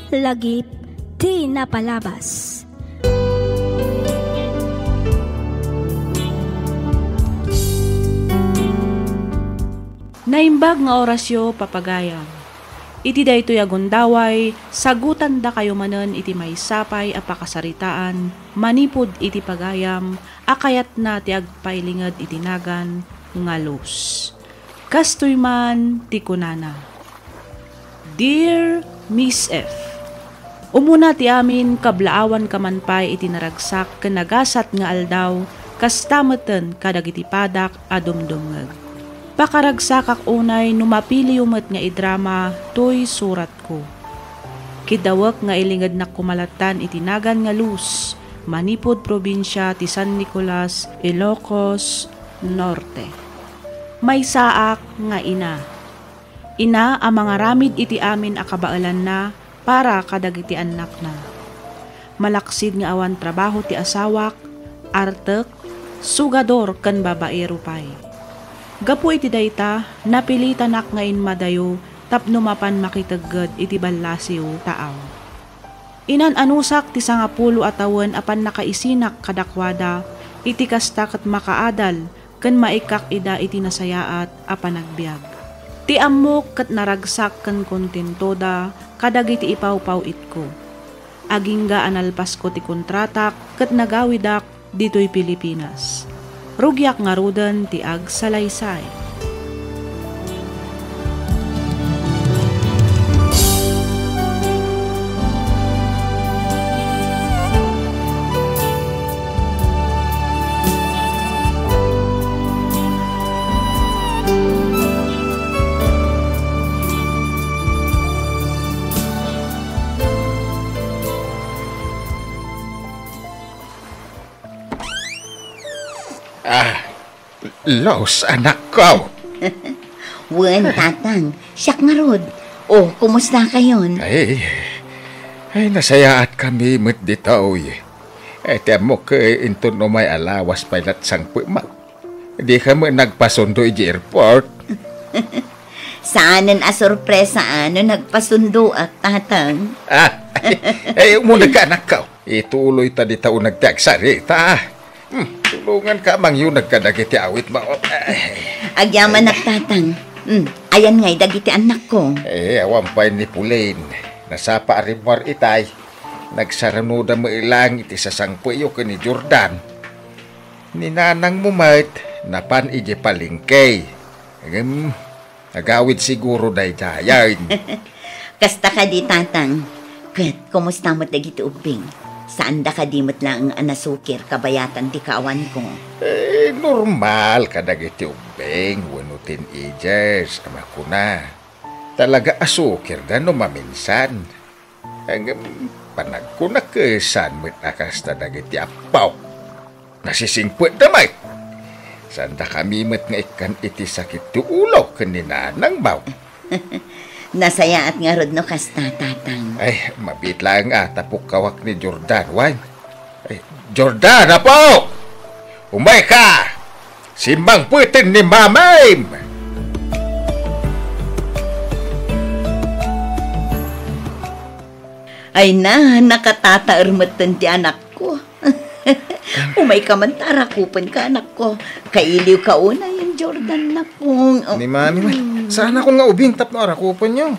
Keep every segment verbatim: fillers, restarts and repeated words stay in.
Lagip ti napalabas. Naimbag nga orasyo, papagayam. Iti daytoy a gundaway, sagutandakayo manen iti maysa pay a pakasaritaan manipud iti pagayam a kayatna ti agpailinged iti nagan nga luz. Kastoy man ti kunana, Dear Miss F, umuna ti amin, kablaawanka man pay iti naragsak ken nagasat nga aldaw, kasta metten kadagiti padak a dumdumngeg. Pakaragsakak unay no mapiliyo met nga idrama toy suratko. Kiddawek nga ilingednak koma lattan iti nagan nga luz manipud probinsia ti San Nicolas, Ilocos Norte. Maysaak nga ina. Ina a mangaramid iti amin a kabaelanna para kadagiti annakna. Malaksid nga awan trabaho ti asawak, artek, sugador ken babaero pay. Gapu iti dayta, napilitanak nga inmadayo tapno mapan makitegged iti ballasiw taaw. Inan-anusak ti sangapulo a tawen a pannakaisinak kadakuada, iti kasta ket makaadal ken maikkak ida iti nasayaat a panagbiag. Ti ammok ket naragsak ken kontentoda kadagiti ipawpaw-itko. Agingga a nalpasko ti kontratak ket nagawidak ditoy Pilipinas. Rugiak ngaruden ti agsalaysay. Ah, Luz, anakko. Wen, Tatang. Siak ngarud. O, kumusta kayon? Ay, ay, nasayaat kami met ditoy. Ay, ti ammok, eh, inton umay a lawas pay lat sangpetmak. Dika met nagpasundo iti airport. Saanen a sorpresa no nagpasundoak, Tatang. Ah, ay, ay, umunegka, anakko. Ituloyta dita uneg ti agsarita. Hmm, tulonganka a mangyuneg kadagiti awitmo. Ay. Agyamanak, Tatang. Hmm, ayan ngay dagiti annakko. Eh, awan pay ni Pauline. Nasapa a rimmuar itay. Nagsarunoda met lang iti sasangpetyo ken ni Jordan. Ni nanangmo met, napan idiay palengke. Ngem, agawid siguro daydiayen. Kasta kadi, Tatang. Ket, kumusta met dagiti ubbing? Saanda kadi met laeng a nasukir kabayatan ti kaawanko? Eh, normal kadagiti ubbing wenno teenagers a makuna. Talaga a sukirda no maminsan. Ngem, panagkunak, saan met a kasta dagiti appok. Nasisingpetda met. Saandakami met nga ikkan iti sakit ti ulo ken ni nanangmo. Nasayaat ngarud no kasta, Tatang. Ay, mabiit laeng a tapukkawak ni Jordan, wen. Ay, Jordan, apo! Umayka! Simmangpeten ni mamam! Ay na, nakatataer metten ti anakko. Umayka man ta arakupenka, anakko. Kailiwka unay, Jordan, nakong. Ni Mami, man. Mm. Saan ako nga ubing tapno arakupenyo?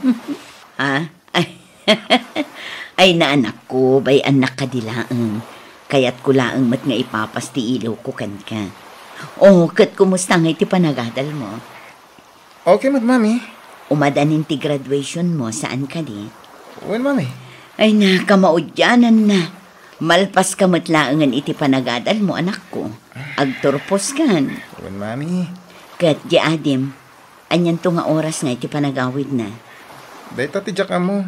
Ah? Ay, ay, naanakko, bay-annak kadi laeng. Kayatko laeng met nga ipapas ti iliwko kenka. O, ket kumusta ngay ti panagadalmo? Okay met, Mami. Umadanin ti graduationmo, saan kadi? Wen, Mami. Ay, nakamaudiananna. Malpaska met laengen iti panagadalmo, anakko. Agturposkan. Wen, Mami. Ket di adim, anianto nga oras ngay ti panagawidna? Dayta ti diak ammo.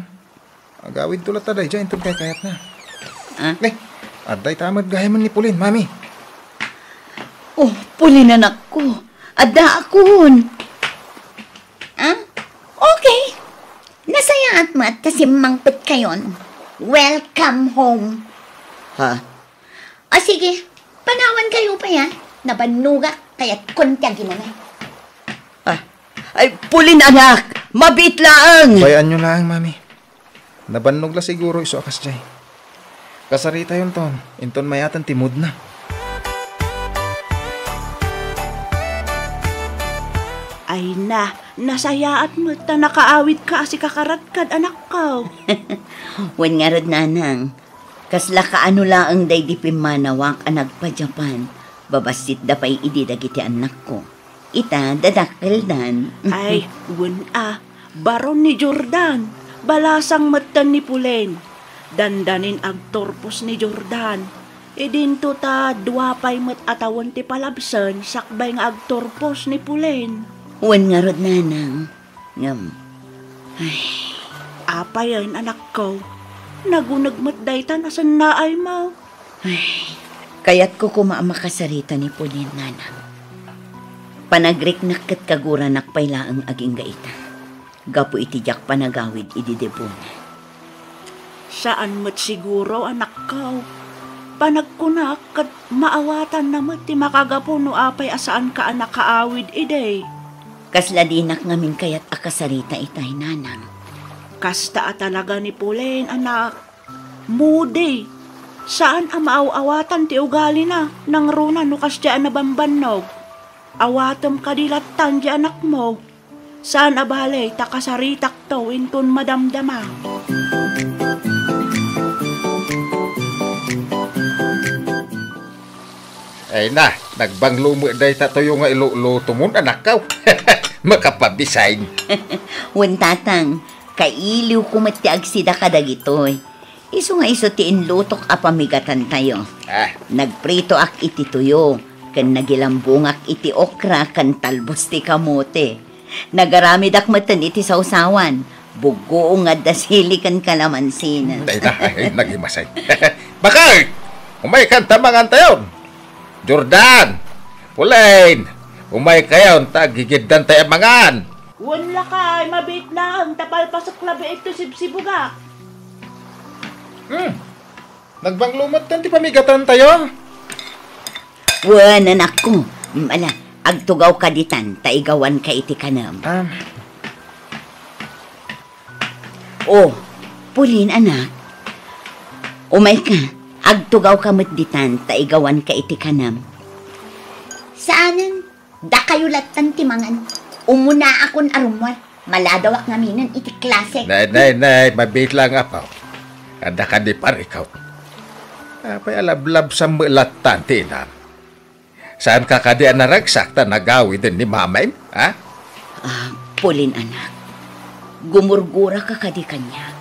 Agawidto latta daydiay inton kaykayatna. Ah? Eh, adda ita met gayamen ni Pauline, Mami. Oh, Pauline, anakko. Addaakon. Ah? Okay. Nasayaat met ta simmangpetkayon. Welcome home. Ha? O sige, panawankayo pay, ha? Nabannogak, kayatkon ti aginana. Ah, ay, Pauline, anak! Mabiit laeng! Bay-anyo laeng, Mami. Nabannog la siguro isu a kasdiay. Kasaritayonton, inton mayaten ti moodna. Ay na, nasayaat met ta nakaawidka a sikakaratkad, anakko. Wen ngarud, nanang, kasla kaano laeng daydi pimmanawak a nagpadiapan, babassit da pay idi dagiti annakko. Ita, dadakkeldan. Ay, wen a, baron ni Jordan. Balasang metten ni Pulen. Dandanin agturpos ni Jordan. Idinto ta dua pay met a tawen ti palabsen sakbay nga agturpos ni Pulen. Wen ngarud, nanang. Ngem, ay. Apayen, anakko? Naguneg met daytan a sennaaymo. Ay, kayatko koma a makasarita ni Pulen, nanang. Panagriknak ket kaguranak pay laeng agingga ita, gapu iti diak panagawid idi debonan. Saan met siguro, anakko. Panagkunak ket maawatanna met ti makagapu no apay a saanka a nakaawid idi. Kasla dinak ngamin kayat a kasarita itay, nanang. Kasta a talaga ni Pulen, anak. Moody. Saan a maaw-awatan ti ugalina, nangruna no kasdiay a nabambannog. Awatem kadi lattan ti anakmo. Saan a bale ta kasaritakto inton madamdama. Ay na, nagbanglo met dayta tuyo nga ilulutomon, anakko. Makapabisain. Wen, tatang, kailiwko met ti agsida kadagitoy. Isu nga isu ti inlutok a pamigatantayo. Ah. Nagpritoak iti tuyo, ken nagilambongak iti okra ken talbos ti kamote. Nagaramidak metten iti sawsawan, buggoong nga adda sili ken kalamansi. Dayta, ay, nagimasay. Bakay! Umaykan ta mangantayon! Jordan! Pulen! Umaykayon ta aggigiddantayo a mangan! Wen lakay, mabiit laeng ta palpasek labi iti sibsibugak. Hmm. Nagbanglo metten ti pamigatantayo. Wen, anakko. Mm, ala, agtugawka ditan ta igawanka iti kanem. Um. O, Pulen, anak. Umayka, agtugawka met ditan ta igawanka iti kanem. Saanen. Dakayo lattan ti mangan. Umunaakon a rummuar. Maladawak ngaminen iti klase. Nay, nay, nay, mabiit laeng, apo. Adda kadi parikut. Apay a lablabsam met lattan ti inam? Saanka kadi a naragsak ta nagawiden ni mamaem, ha? Ah, Pulen, anak. Gumurguraka kadi kaniak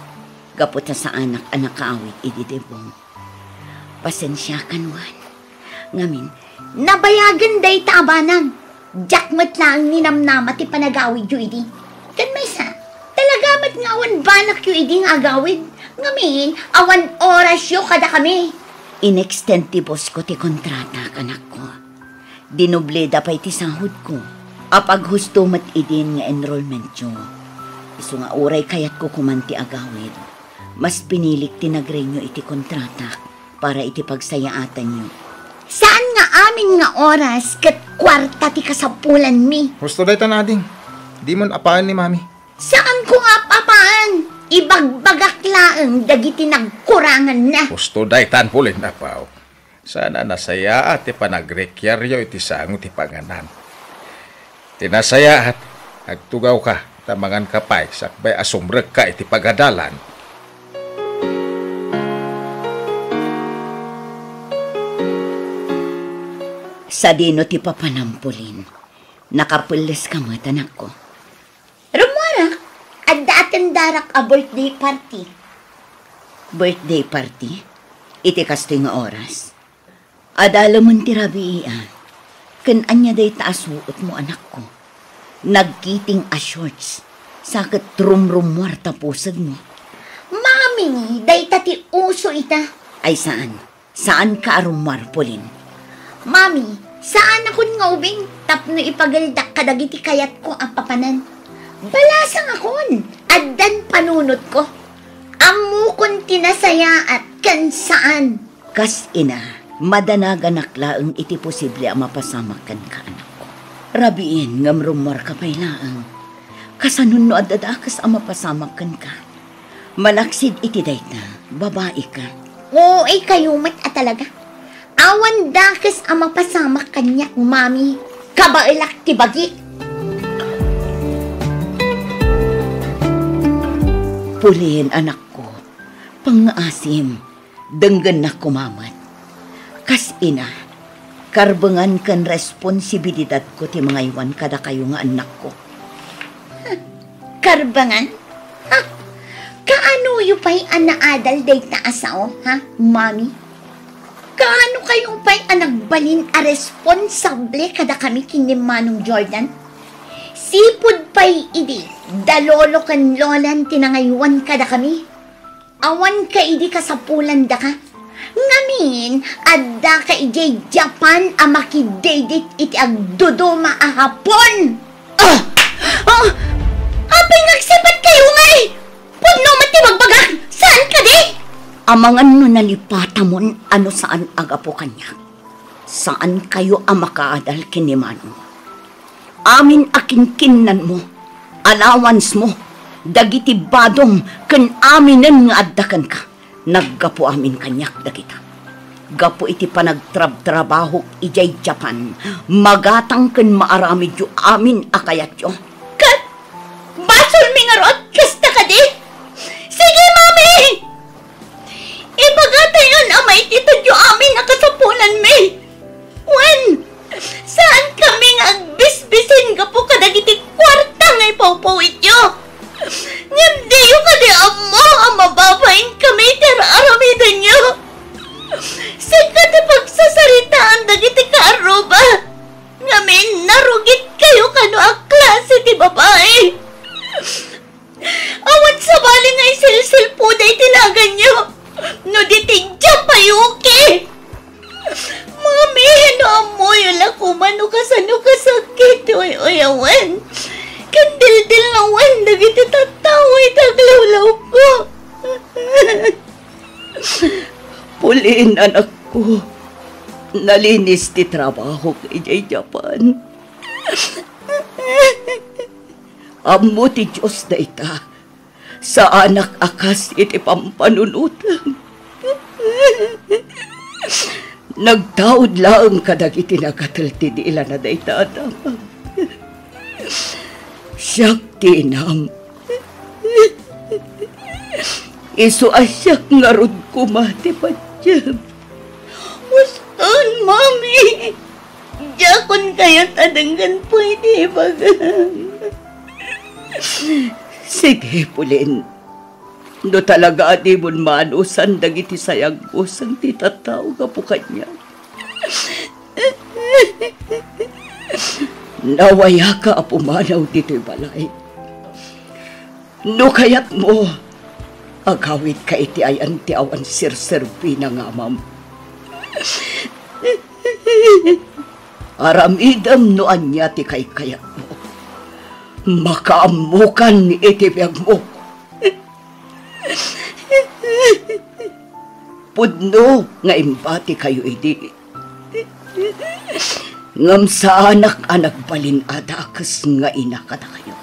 gapu ta saanak a nakaawid idi debonan. Pasensiakan, wen. Ngamin, nabayagen dayta a banag. Diak met laeng ninamnama ti panagawidyo idi. Ken maysa, talaga met nga awan banakyo idi nga agawid. Ngamin, awan orasyo kadakami. Inextend ti bosko ti kontratak, anakko. Dinobleda pay ti sahodko. Apaghusto met idin nga enrollmentyo. Isu nga uray kayatko koman ti agawid, mas pinilik ti nagrenew iti kontratak para iti pagsayaatanyo. Saan nga amin nga oras ket kuarta ti kasapulanmi. Husto daytan, ading. Dimon apaen ni Mami. Saanko nga ap-apaen. Ibagbagak laeng dagiti nagkuranganna. Husto daytan, Pulen, apo. Saan a nasayaat ti panagrekiaryo iti sango ti panganan. Ti nasayaat, agtugawka, ta manganka pay sakbay a sumrekka iti pagadalan. Sadino ti papanam, Pulen? Nakapelleska met, anakko. Rummuarak, adda atendarak a birthday party. Birthday party? Iti kastoy nga oras? Adalemen ti rabii, a. Ken ania dayta a suotmo, anakko? Nagkiting a shorts, sa ket rumrummuar ta pusegmo. Mami, dayta ti uso ita. Ay, saan. Saanka a rummuar, Pulen. Mami, saanakon nga ubing tapno ipageldak kadagiti kayatko a papanen. Balasangakon, addan panunotko. Ammokon ti nasayaat ken saan. Kas ina, madanaganak laeng iti posible a mapasamak kenka, anakko. Rabiin ngem rummuarka pay laeng. Kasanon no adda dakes a mapasamak kenka? Malaksid iti dayta, babaika. Uy, kayo met a talaga. Awan dakes a mapasamak kaniak, Mami. Kabaelak ti bagi. Pauline, anakko, pangngaasim, denggennak koma met. Kas ina, karbengan ken responsibilidadko ti mangaywan kadakayo nga annakko. Karbengan? Ha? Kaanoyo pay a naadal dayta a sao, ha, Mami? Kaano kayo pay a nagbalin a responsable kadakami ken ni Manong Jordan? Sipud pay idi da lolo ken lolan ti nangaywan kadakami. Awan ka idi kasapulandaka. Ngamin, adda ka idiay Japan a makideydate iti agduduma a Hapon. Ah! Ah! Apay nga agsipat kayo ngay? Pudno met ti bagbagak! Saan kadi? Amangan no nalipatamon a no saan a gapu kaniak, saan kayo a makaadal ken ni Manong. Amin a kinkinnanmo, allowance mo, dagiti badom ken aminen nga adda kenka, naggapu amin kaniak dagita. Gapu iti panagtrabtrabahok idiay Japan, magatang ken maaramidyo amin a kayatyo. Ket basolmi ngarud, kasta kadi? Sige, Mami! Ibagatayon a maititedyo amin a kasapulanmi. Wen, saan kami nga agbisbisen gapu kadagiti kuarta nga ipawpawidyo. Ngem diyo kadi ammo a mababain kami iti ar-aramidenyo. Sika ti pagsasaritaan dagiti kaarruba. Ngamin, narugit kayo kano a klase ti babai. Awan sabali nga isilsilpuda iti naganyo. No di ti Diak pay okay. Mami, no ammoyo la koma no kasano kasakit ti uy-uyawen ken dildilnawen dagiti tattao iti aglawlawko. Pauline, anakko, nalinis ti trabahok idiay Japan. Ammo ti Dios dayta. Saanak a kas iti pampanunotem. Nagtaud laeng kadagiti nagatel ti dilana dayta a damag. Siak ti inam. Isu a siak ngarud koma ti patiem. Husto, Mami. Diakon kayat a denggen pay ti ibagam. Sige, Pauline. No talaga a dimon maanusan dagiti sayanguseng ti tattao gapu kaniak, nawayaka a pumanaw ditoy balay. No kayatmo, agawidka iti ayan ti awan serserbina nga amam. Aramidem no ania ti kaykayatmo. Makaammokan iti biagmo. Pudno nga imbatikayo idi. Ngem saanak a nagbalin a dakes nga ina kadakayo.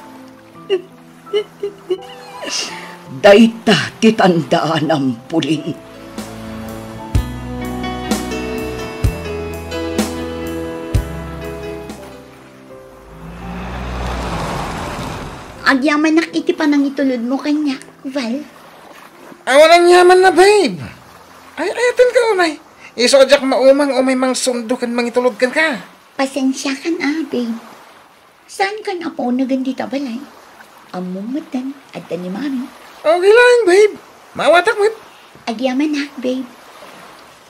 Dayta ti tandaanam, Pauline. Agyamanak iti panangitulodmo kaniak, Val. Awan aniamanna, babe. Ay, ayatenka unay. Isu a diak maumang umay mangsundo ken mangitulod kenka. Pasensiakan a, babe. Saankan a paunegen dita balay? Ammom metten, adda ni Mami. Okay laeng, babe. Maawatak met. Agyamanak, babe.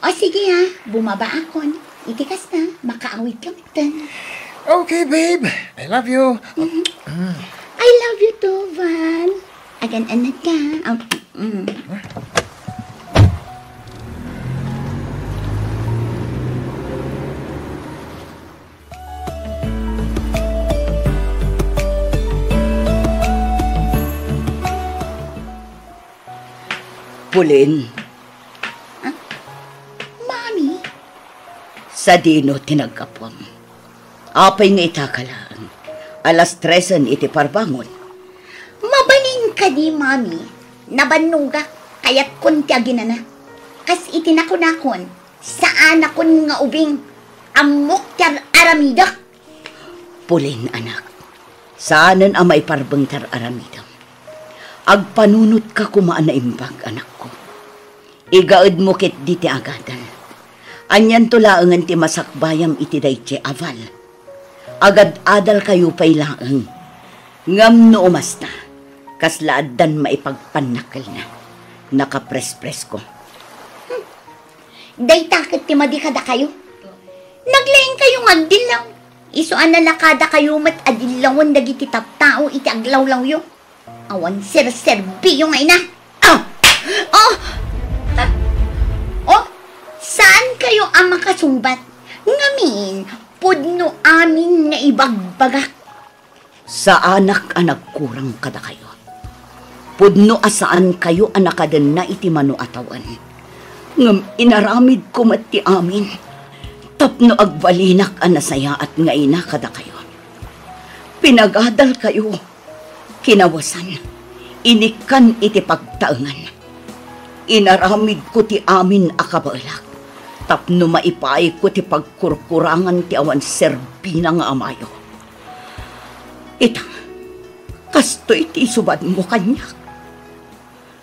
O sige a, bumabaakon. Iti kasta, makaawidka metten. Okay, babe. I love you. Mm. Mm. I love you too, Val. Agan-anadka. Am-, mm. Pauline. Ah? Mami? Sadino ti naggapuam? Apay nga ita ka laeng? Alas tresen iti parbangon. Mabalin kadi, Mami? Nabannogak, kayatkon ti aginana. Kas iti nakunakon, saanakon nga ubing, ammok ti ar-aramidek. Pauline, anak, saanen a maiparbeng ti ar-aramidem. Agpanunotka koma a naimbag, anakko. Igaedmo ketdi ti agadal. Anianto laengen ti masakbayam iti daytoy a bal? Agad-adalkayo pay laeng. Ngem no umasta, kasla addan maipagpannakkelna. Nakaprespresko. Hmm. Dayta ket ti madi kadakayo. Naglaingkayo nga agdillaw. Isu a nalakadakayo met a dillawen dagiti tattao iti aglawlawyo. Awan serserbiyo nga ina. Ah! Oh! Ah! Oh! Saankayo a makasungbat? Ngamin, pudno amin nga ibagbagak. Saanak a nagkurang kadakayo. Pudno a saankayo a nakadenna iti mano a tawen. Ngem inaramidko met ti amin tapno agbalinak a nasayaat nga ina kadakayo. Pinagadalkayo. Kinawesan, inikkan iti pagtaengan. Inaramidko ti amin a kabaelak tapno maipaayko ti pagkurkurangan ti awan serbina nga amayo. Ita, kastoy ti isubanmo kaniak.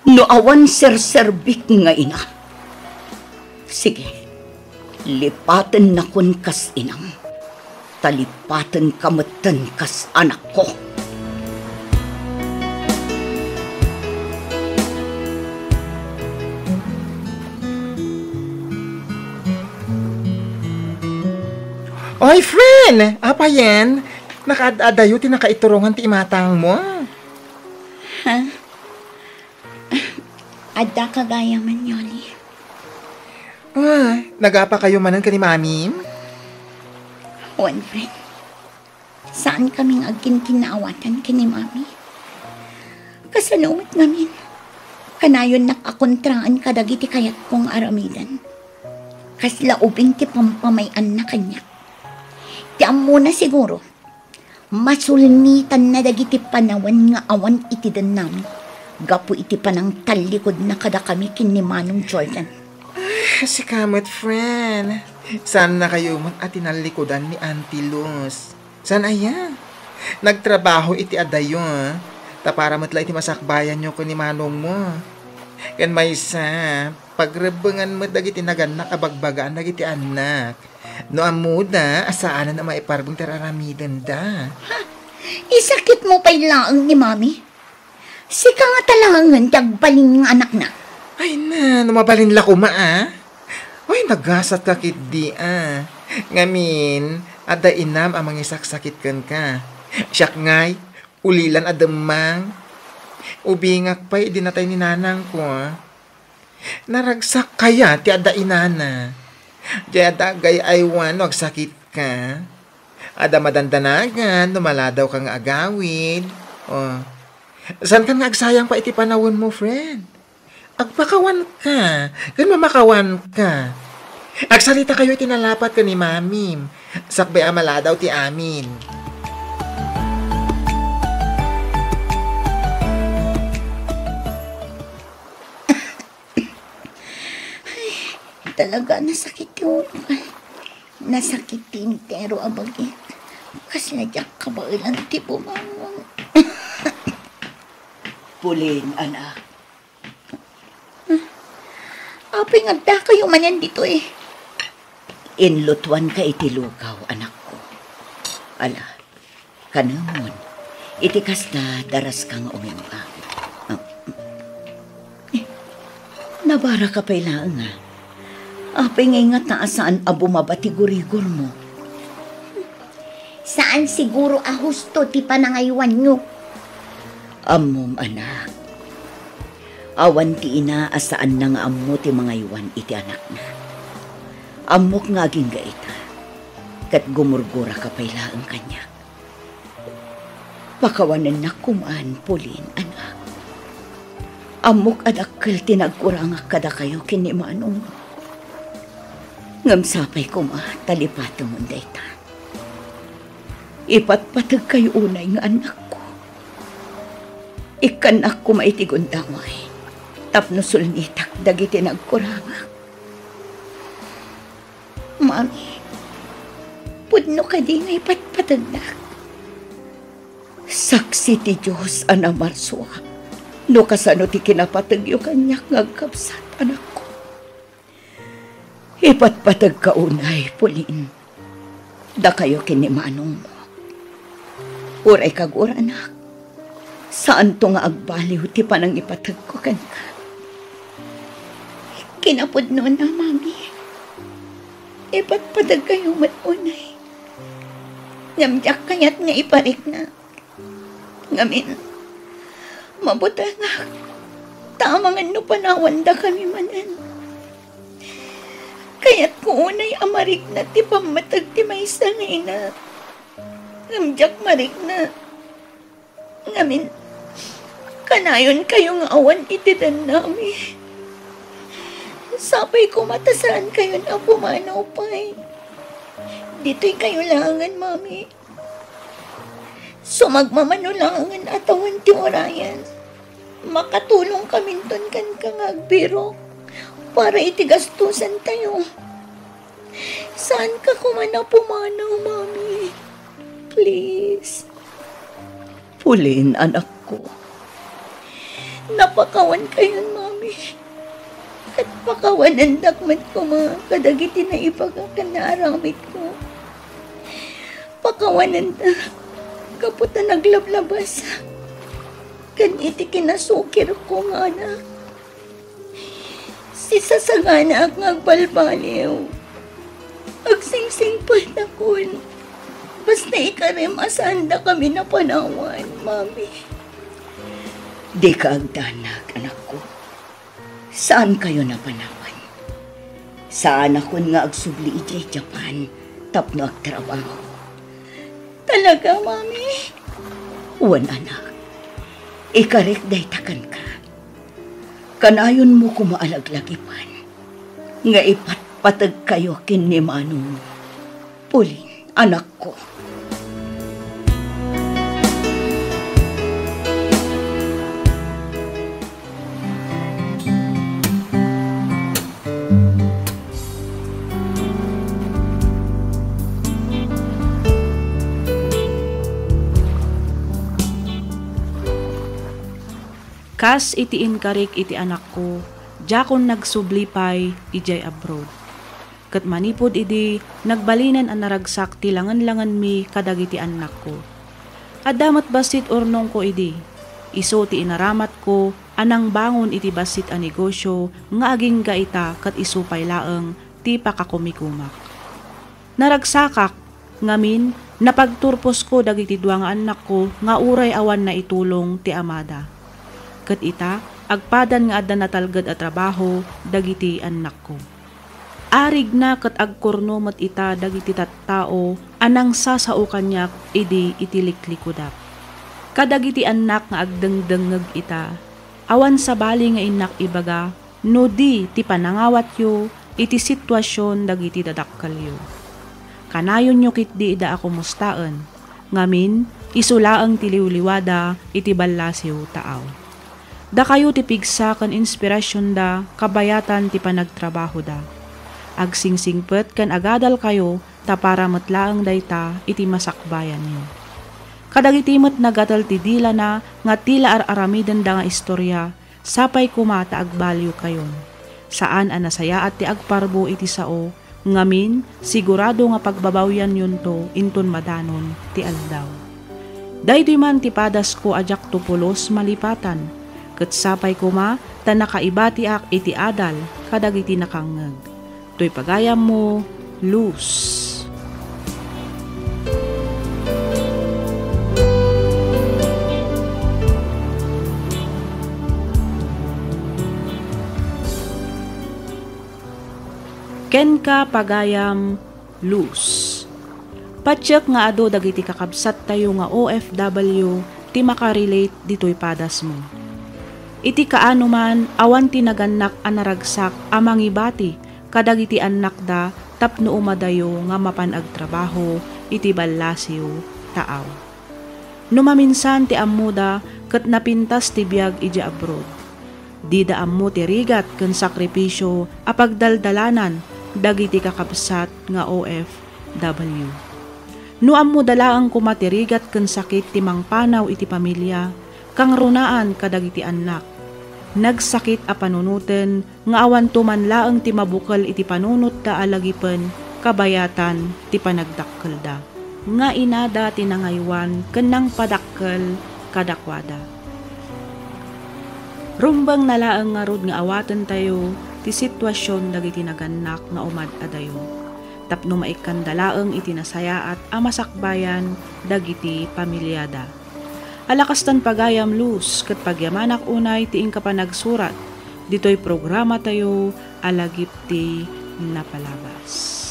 No awan serserbik nga ina, sige, lipatennakon kas inam, ta lipatenka metten kas anakko. Oy, friend! Apayen, nakaad-adayo ti nakaiturongan ti imatangmo. Ha? Adda kagayaman, Yoli. Ah, nagapakayo manen ken ni Mamim? Wen, friend. Saan kami nga agkinkinnaawatan ken ni Mami. Kasano met ngamin, kanayonnak a kontraan kadagiti kayatko nga aramiden. Kasla ubing ti pampamay-anna kaniak. Ti ammona siguro, masulmitanna dagiti panawen nga awan iti dennami gapu iti panangtallikodna kadakami ken ni Manong Jordan. Ah, sika met, friend. Saannakayo met a tinallikudan ni Auntie Luz. Saan aya? Nagtrabaho iti adayo, ah. Ta para met la iti masakbayanyo ken ni manongmo. Ken maysa, pagrebbengan met dagiti nagannak a bagbagaan dagiti annak. No ammoda a saanen a maiparbeng ti ar-aramidenda. Ha? Isakitmo pay laeng ni Mami? Sika ngata laengen ti agbalin nga anakna. Ay na, no mabalin la koma, a. Ay, nagasatka ketdi, a. Ngamin, adda inam a mangisaksakit kenka. Siak ngay, ulilan a demmang. Ubingak pay idi natay ni nanangko, a. Naragsak kaya ti adda inana? Diay adda agay-aywan no agsakitka. Adda madandanagan no maladawka nga agawid. O, saankan nga agsayang pay iti panawenmo, friend. Agpakawanka, ken mamakawanka. Agsaritakayo iti nalapat ken ni Mamim, sakbay a maladaw ti amin. Ay, talaga, nasakit ti ulo. Nasakit ti entero a bagik. Kasla diak kabaelan ti bumangon. Pauline, anak. Apay nga addakayo manen ditoy? Inlutoanka iti lukaw, anakko. Ala, kanemon, iti kasta, daraska nga umimbag. Ah, eh, nabaraka pay laeng, a. Apay ngay ngata a saan a bumaba ti gurigurmo? Saan siguro a husto ti panangaywanyo. Ammom, anak. Awan ti ina a saanna nga ammo ti mangaywan iti anakna. Ammok nga agingga ita, ket gumurguraka pay laeng kaniak. Pakawanennak koman, Pauline, anak. Ammok a dakkel ti nagkurangak kadakayo ken ni Manong. Ngem sapay koma ta lipatemon dayta. Ipatpategkayo unay nga annakko. Ikkannak koma iti gundaway. tapno sulnitak dagiti nagkurangak. Mami, pudno kadi nga ipatpategnak? Saksi ti Dios a namarsua no kasano ti kinapategyo kaniak nga agkabsat, anakko. Ipatpategka unay, Pauline, dakayo ken ni manongmo. Uray kaguranak, saanto nga agbaliw ti panangipategko kenka. Kinapudnona, Mami, ipatpategkayo met unay. Ngem diak kayat nga iparikna. Ngamin, mabutengak, ta amangan no panawandakami manen. Kayatko unay a marikna ti pammateg ti maysa nga ina. Ngem diak marikna. Ngamin, kanayonkayo nga awan iti dannami. Sapay koma ta saankayon a pumanaw pay. Ditoykayo laengen, Mami. Sumagmamano laengen a tawen ti urayan. Makatulongkaminton kenka nga agbirok para iti gastusantayo. Saanka koma a pumanaw, Mami. Please. Pauline, anakko. Napakawankayon, Mami. Ket pakawanendak met koma kadagiti naibaga ken naaramidko. Pakawanendak gapu ta naglablabasak ken iti kinasukirko nga anak. Sisasaganaak nga agbalbaliw. Agsingsingpetakon. Basta ikarem a saandakami a panawan, Mami. Dika agdanag, anakko. Saankayo a panawan. Saanakon nga agsubli idiay Japan tapno agtrabaho. Talaga, Mami? Wen, anak. Ikarek dayta kenka. Kanayonmo koma a laglagipan nga ipatpategkayo ken ni manong Pauline, anakko. Kas iti inkarik iti anakko, diakon nagsubli pay idiay abroad. Ket manipud idi, nagbalinen a naragsak ti langenlangenmi kadagiti annakko. Adda met bassit urnongko idi. Isu ti inaramatko a nangbangon iti bassit a negosio nga agingga ita ket isu pay laeng ti pakakumikumak. Naragsakak, ngamin, napagturposko dagiti dua nga annakko nga uray awan naitulong ti amada. Ket ita, agpadan nga adda natalged a trabaho dagiti annakko. Arigna ket agkurno met ita dagiti tattao a nangsasao kaniak idi iti liklikudak. Kadagiti annak nga agdengdengngeg ita, awan sabali nga innak ibaga no di ti panangawatyo iti situasion dagiti dadakkelyo. Kanayonyo ketdi ida a kumustaen, ngamin, isu laeng ti liwliwada iti ballasiw taaw. Dakayo ti pigsa ken inspirasionda kabayatan ti panagtrabahoda. Agsingsingpet ken agadalkayo ta para met laeng dayta iti masakbayanyo. Kadagiti met nagatel ti dilana nga ti la ar-aramidenda nga istorya, sapay koma ta agbaliwkayon. Saan a nasayaat ti agparbo iti sao, ngamin, sigurado nga pagbabawianyonto inton madanon ti aldaw. Daytoy man ti padasko a diakto pulos malipatan, ket sapay koma ta nakaibatiak iti adal kadagiti nakangngeg. Toy pagayammo, Luz. Kenka, pagayam, Luz. Patiek nga adu dagiti kakabsattayo nga O F W ti makarelate ditoy padasmo. Iti kaano man, awan ti nagannak a naragsak a mangibati kadagiti annakda tapno umadayo nga mapan agtrabaho iti ballasiw taaw. No maminsan ti ammoda ket napintas ti biag idiay abroad. Dida ammo ti rigat ken sakripisio a pagdaldalanan dagiti kakabsat nga O F W. No ammoda laeng koma ti rigat ken sakit ti mangpanaw iti pamilia, kangrunaan kadagiti annak. Nagsakit a panunoten nga awanto man laeng ti mabukel iti panunotda a lagipen kabayatan ti panagdakkelda. Nga inada ti nangaywan ken nangpadakkel kadakuada. Rumbengna laeng ngarud nga awatentayo ti situasion dagiti nagannak nga umad-adayo, tapno maikkanda laeng iti nasayaat a masakbayan dagiti pamiliada. Alakastan pagayam Luz ket pagyamanak unay ti inka panagsurat ditoy programatayo a Lagip ti Napalabas.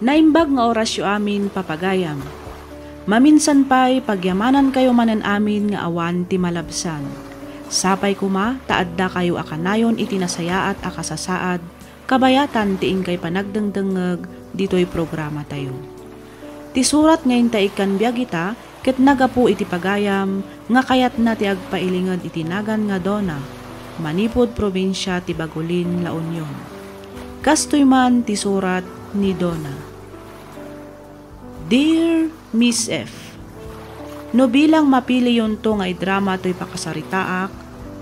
Naimbag nga orasyo amin, papagayam. Maminsan pay, pagyamanankayo manen amin nga awan ti malabsan. Sapay koma ta addakayo a kanayon iti nasayaat a kasasaad, kabayatan ti inkay panagdengdengngeg ditoy programatayo. Ti surat nga inta ikkan biag ita ket nagapu iti pagayam nga kayatna ti agpailinged iti nagan nga Donna, manipud probinsia ti Bagulin, La Union. Kastoy man ti surat ni Donna. Dear Miss F, no bilang mapiliyonto nga idrama toy pakasaritaak,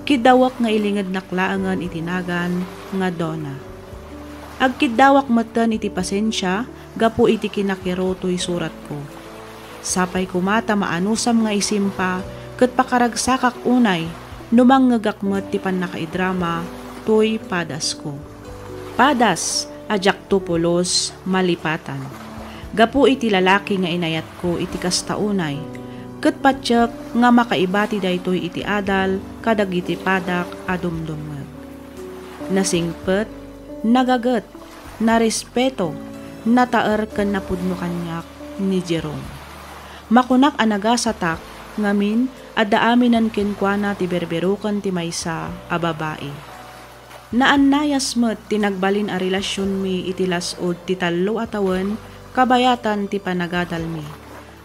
kiddawek nga ilingednak laengen iti nagan nga Donna. Agkiddawak metten iti pasensia gapu iti kinakiro toy suratko. Sapay koma ta maanusam nga isimpa ket pakaragsakak unay no mangngegak met ti pannakaidrama toy padasko. Padas a diakto pulos malipatan. Gapu iti lalaki nga inayatko iti kasta unay, ket patiek nga makaibati daytoy iti adal kadagiti padak a dumdumngeg. Nasingpet, nagaget, narespeto, nataer ken napudno kaniak ni Jerome. Makunak a nagasatak, ngamin, adda aminen kenkuana ti berberoken ti maysa a babai. Naannayas met ti nagbalin a relasionmi iti las-ud ti tallo a tawen kabayatan ti panagadalmi.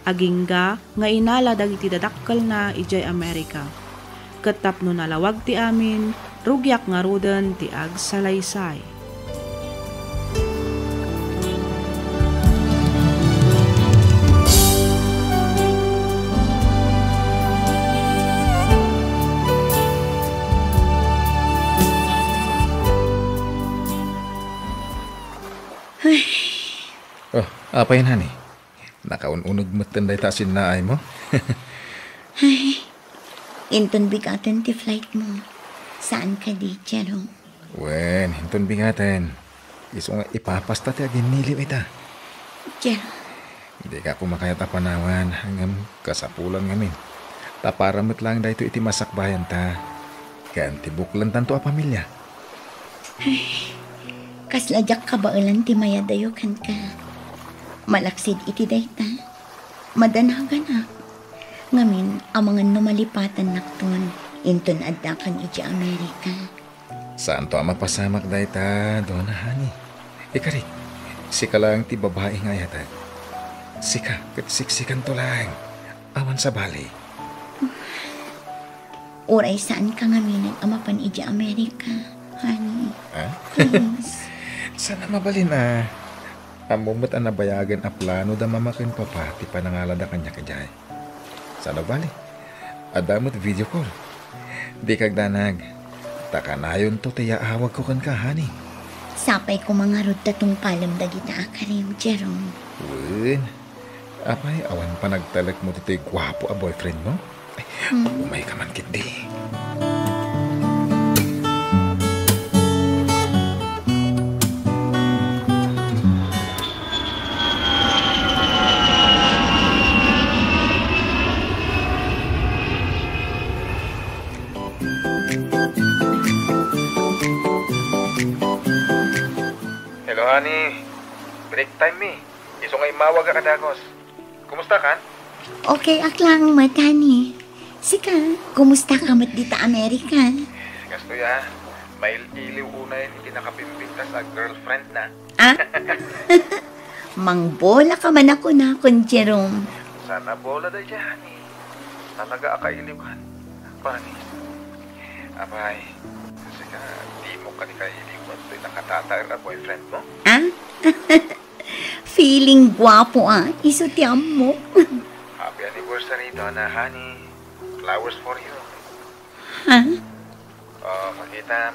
Agingga nga inala dagiti dadakkelna idiay Amerika. Ket tapno nalawag ti amin, rugiak ngaruden ti agsalaysay. Ay. Oh, apay, honey? Nakaun-uneg metten dayta a sinnaaymo? Ay, inton bigaten ti flightmo. Saan kadi, Jerome? Wen, inton bigaten. Isu nga ipapasta ti aginniliw ita. Jerome. Dika koma kayat a panawan, ngem kasapulan ngamin. Ta para met laeng daytoy iti masakbayanta. Ken ti buklentanto a pamilia. Ay, kasla diak kabaelan ti mayadayo kenka. Malaksid iti dayta, madanaganak. Ngamin, amangan no malipatannakton inton addakan idiay Amerika. Saanto a mapasamak dayta, Donna, honey. Ikarik, sika laeng ti babai nga ayatek. Sika ket siksikanto laeng. Awan sabali. Uray saanka ngaminen a mapan idiay Amerika, honey. Ah? Please. Saan a mabalin a? Ammom met a nabayagen a plano da mama ken papa ti panangalada kaniak idiay. Saan a bali? Adda met video call. Dika agdanag. Ta kanayonto ti yaawagko kenka, honey. Sapay koma ngarud ta tungpalem dagita a karim, Jerome. Wen. Apay, awan panagtalekmo ditoy guapo a boyfriendmo? Ay, hmm, umayka man ketdi. Hello, honey. Break time mi. Isu nga immawag a kadagos. Kumusta kan? Okay ak lang met, honey. Sika, kumusta ka met dita Amerika? Kastoy a, mail-iliw unay iti nakapimpintas a girlfriend na. Ah? Mangbola ka man a kunakon, Jerome. Saan a bola daydiay, honey. Talaga a kailiwan. Promise. Apay, sika, dimo kadi kailiwan toy nakatataer a boyfriend mo? Ah? Feeling guapo, ah. Isu ti ammok. Happy anniversary, Donna, honey. Flowers for you. Ha? Oh, makitam.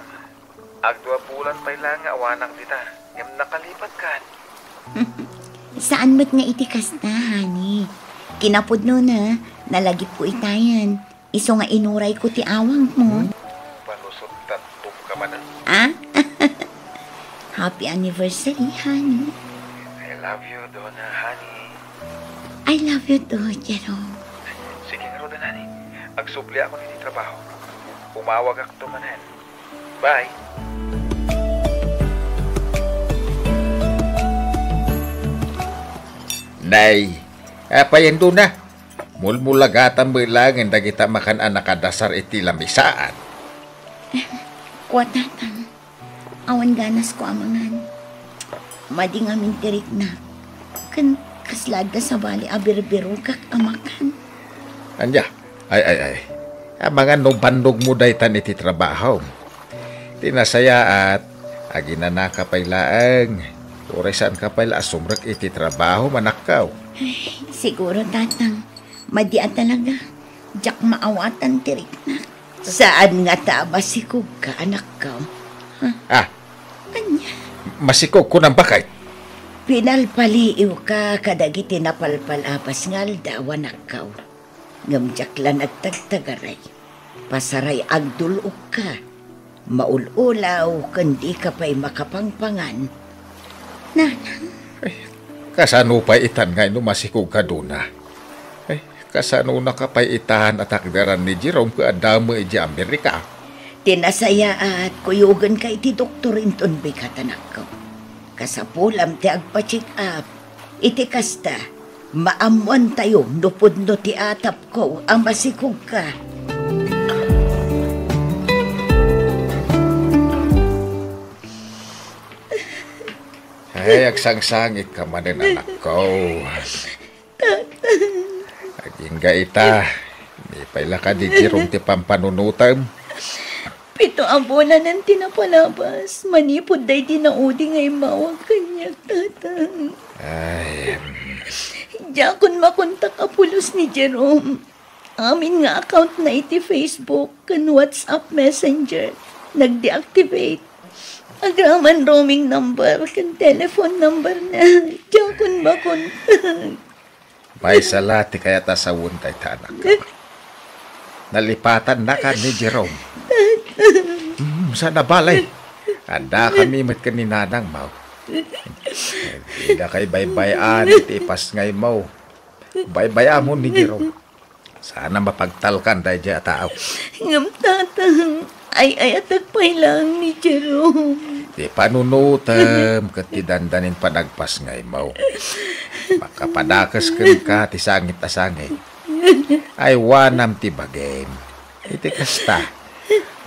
Agdua bulan pay laeng nga awanak dita, ngem nakalipatkan. Saan met nga iti kasta, honey. Kinapudnona, nalagipko itayan. Isu nga inurayko ti awangmo. Hmm? Palusot tattoo ka man, ah. Ah? Happy anniversary, honey. I love you, Donna, honey. I love you too, Jerome. Sige ngaruden, honey. Agsubli ako iti trabaho. Umawagakto manen. Bye. Nay, apay, Donna? Mulmulagatan met laengen dagita makan a nakadasar iti lamisaan. Kua, Tatang, awan ganasko a mangan. Madi ngamin ti riknak. Ken kasla adda sabali a birbirokak a makan. Ania? Ay, ay, ay. Amangan no bannogmo daytan iti trabahom. Ti nasayaat, aginanaka pay laeng. Uray saanka pay la a sumrek iti trabahom, anakko. Ay, siguro, Tatang. Madi a talaga. Diak maawatan ti riknak. Saan ngata a masikogka, anakko? Ha? Ah. Ania? Masikog kunam baket? Pinalpaliiwka kadagiti napalpal a basngaldaw, anakko. Ngem diak la nagtagtagaray. Pasaray agdul-okka. Maul-ulaw ken dika pay makapangpangan. Nanang. Ay, kasano pay itan nga no masikogka, Donna? Ay, kasanonaka pay itan a takderan ni Jerome ket adda met idiay Amerika? Ti nasayaat, kuyogenka iti doktor inton bigat, anakko. Kasapulam ti agpa-check up. Iti kasta, maammoantayo no pudno ti atapko a masikogka. Ay, agsangsangitka manen, anakko. Agingga ita, ni pay la kadi Jerome ti pampanunotem. Pito a bulanen ti napalabas, manipud daydi naudi nga immawag kaniak, Tatang. Ay, em. Diakon makontak a pulos ni Jerome. Amin nga account na iti Facebook ken WhatsApp Messenger, nag-deactivate. Agraman roaming number ken telephone number na, diakon makontak. Maysa la ti kayat a sawen dayta, anakko. Nalipatannaka ni Jerome. Mm, saan a bale. Addakami met ken ni nanangmo. Didaka ibaybay-an iti ipasngaymo. Baybay-amon ni Jerome. Saan a mapagtalkan daydiay a tao. Ngem, Tatang, ay-ayatek pay laeng ni Jerome. Ti panunotem ket ti dandanin panagpasngaymo. Makapadakes kenka ti sangit a sangit. Aywanam ti bagim. Iti kasta,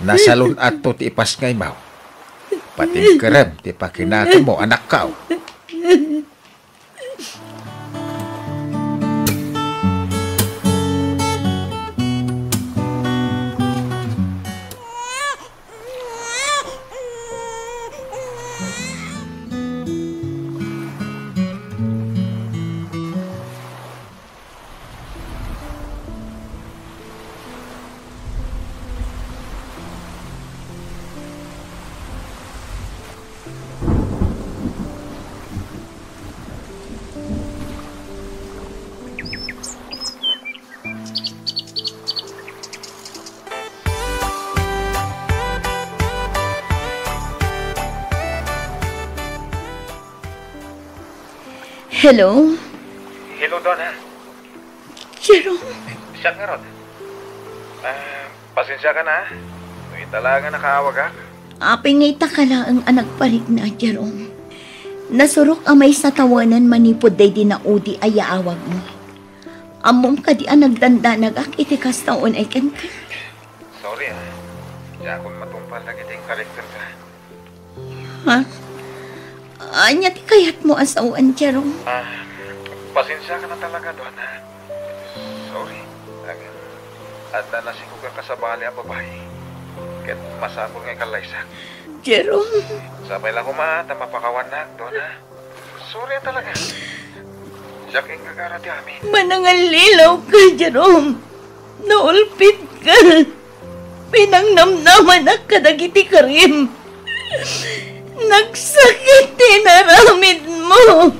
nasalun-atto ti ipasngaymo. Patimkerem ti pakinakemmo, anakko. Hello? Hello, Donna. Jerome? Siak ngarud. Ah, pasensiakan, ha? No ita la nga nakaawagak. Apay nga ita ka laeng a nagparikna, Jerome? Nasurok a maysa tawenan manipud daydi naudi a yaawagmo. Ammom kadi a nagdandanagak iti kasta unay kenka? Sorry, ah. Diakon matungpal dagiti inkarekterka. Ha? Ania ti kayatmo a sawen, Jerome? Ah, pasensiakan talaga, Donna. Sorry. Ag-, adda nasikog a kasabali a babai. Ket masapul nga ikallaysak. Jerome. Sapay la koma ta mapakawannak, Donna. Sorry talaga. Siak ti inggagara ti amin. Manangallilaw ka, Jerome. Naulpit ka. Pinangnamnamanak kadagiti karim. Nagsakit ti inaramidmo.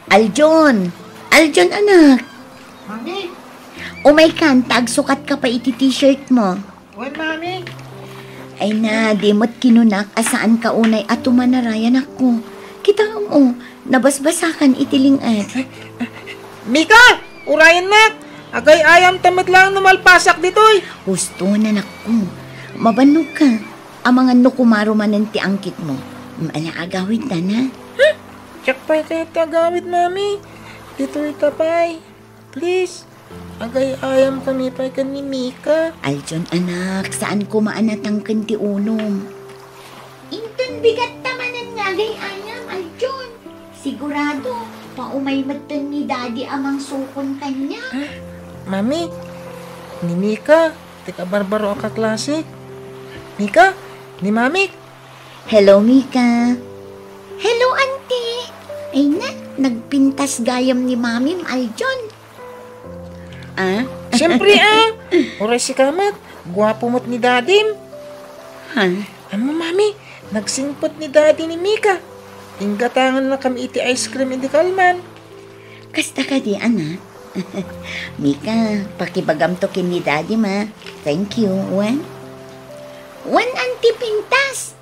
Aljon! Aljon, anak! Mami! Umaykan, ta agsukatka pay iti t-shirt mo. Wen, Mami. Ay na, di met kinunak a saanka unay a tumanarayan, anakko. Kitaem, o, nabasbasakan iti ling-at. Mika! Urayennak! Agay-ayamta met laeng no malpasak ditoy! Husto, anakko. Mabannogka. Amangan no kumaro manen ti angkitmo. Ala, agawidta, a. Siak pay kayat ti agawid, Mami. Ditoy ta pay. Please. Agay-ayamkami pay ken ni Mika. Aljon, anak, saan koma a natangken ti unom. Inton bigatta manen nga agay-ayam, Aljon. Sigurado, paumay metten ni Daddy a mangsukon kaniak. Ah, Mami, ni Mika, ti kabarbaro a kaklasik. Mika, ni Mamik. Hello, Mika. Hello, Auntie. Ay na, nagpintas gayam ni Mamim, Aljon. Ah? Siyempre, ah. Uray sika met, guapo met ni Dadim. Ha? Amo, Mami, nagsingpet ni Dadi ni Mika. Inggatangannakami iti ice cream idi kalman. Kasta kadi, anak? Mika, pakibagamto ken ni Dadi, ma. Thank you. Wen? Wen, Auntie, pintas.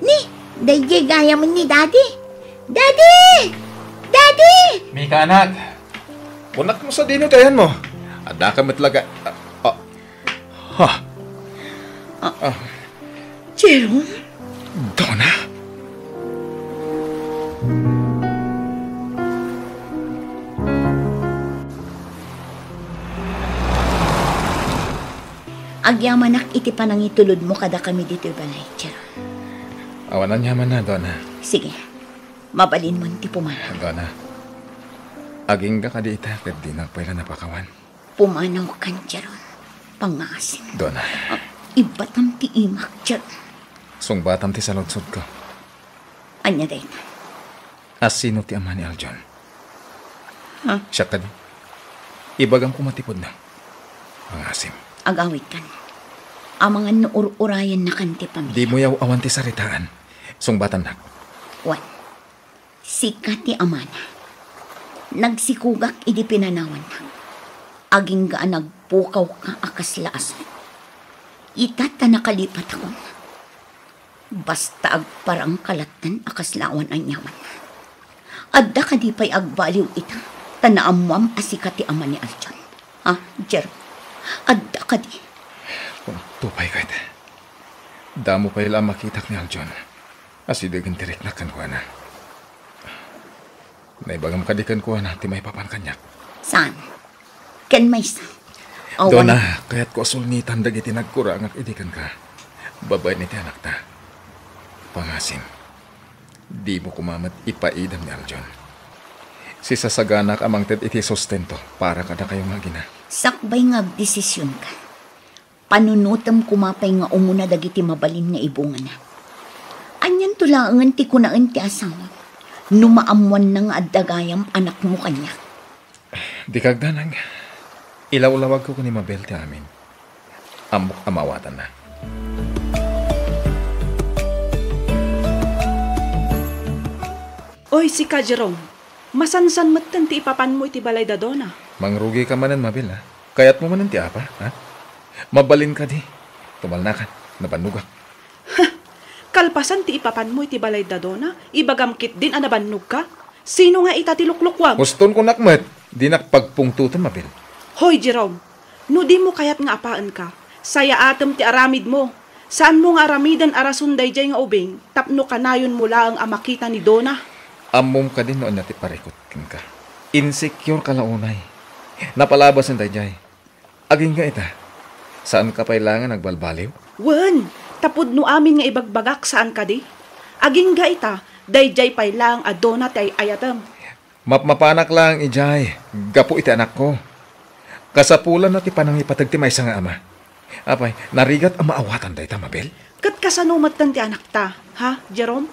Ni, daydiay gayam ni Daddy. Daddy! Daddy! Mika, anak. Kunak mo sadino ti ayanmo. Addaka met laga-, ah, ah. Ha? Ah. Ah. Jerome? Donna? Agyamanak iti panangitulodmo kadakami ditoy balay, Jerome. Awan aniamanna, Donna. Sige. Mabalinmon ti pumanaw. Donna, agingga kadi ita ket dinak pay la napakawan. Pumanaw kan, Jerome. Pangngaasim. Donna. Ah, ibbatam ti imak, Jerome. Sungbatam ti saludsodko. Ania dayta? Asino ti ama ni Aljon? Ha? Siak kadi. Ibagam koma ti pudno. Pangasim. Agawidkan. Amangan no ur-urayennakan ti pamilya. Dimo yaw-awan ti saritaan. Sungbatannak. Wen, sika ti amana. Nagsikogak idi pinanawannak. Agingga a nagpukawka a kasla a sut. Ita ta nakalipatakon. Basta agparangka latten a kasla awan aniaman. Adda kadi pay agbaliw ita, ta naammoam a sika ti ama ni Aljon? Ha, Jer? Adda kadi? Kunakto pay ket, damo pay la a makitak ni Aljon a sidegen ti riknak kenkuana. Naibagam kadi kenkuana ti maipapan kaniak? Saan? Ken maysa. Awan. Donna, kayatko a sulngitan dagiti nagkurangak idi kenka. Babaen iti anakta. Pangasim, dimo koma met ipaidem ni Aljon. Sisasaganak a mangted iti sustento para kadakayo nga agina. Sakbay nga agdesisionka. Panunotem koma pay nga umuna dagiti mabalin nga ibungana. Anianto laengen ti kunaen ti asawam no maammoanna nga adda gayam anakmo kaniak? Dika agdanag. Ilawlawagko ken ni Mabel ti amin. Ammok a maawatanna. Oy, sika, Jerome. Masansan metten ti ipapanmo iti balay da Donna. Mangrugika manen, Mabel, a? Kayatmo manen ti apa, ha? Mabalin kadi. Tumalnakan, nabannogak. Kalpasan ti ipapanmo iti balay da Dona, ibagam ketdin a nabannogka? Sino nga ita ti luklukuam? Uston kunak met, dinak pagpungtoten, Mabel. Hoy, Jerome, no dimo kayat nga apaenka, sayaatem ti aramidmo. Saanmo nga aramiden a rason daydiay nga ubing tapno kanayonmo laeng a makita ni Dona. Ammom kadi no ania ti parikut kenka. Insecure ka la unay. Napalabasen daydiay. Agingga ita, saanka pay laengen agbalbaliw? Wen, ta pudno amin nga ibagbagak, saan kadi? Agingga ita, daydiay pay laeng a Dona ti ay-ayatem. Mapmapanak laeng idiay gapu iti anakko. Kasapulanna ti panangipateg ti maysa nga ama. Apay, narigat a maawatan dayta, Mabel? Ket kasano metten ti anakta, ha, Jerome?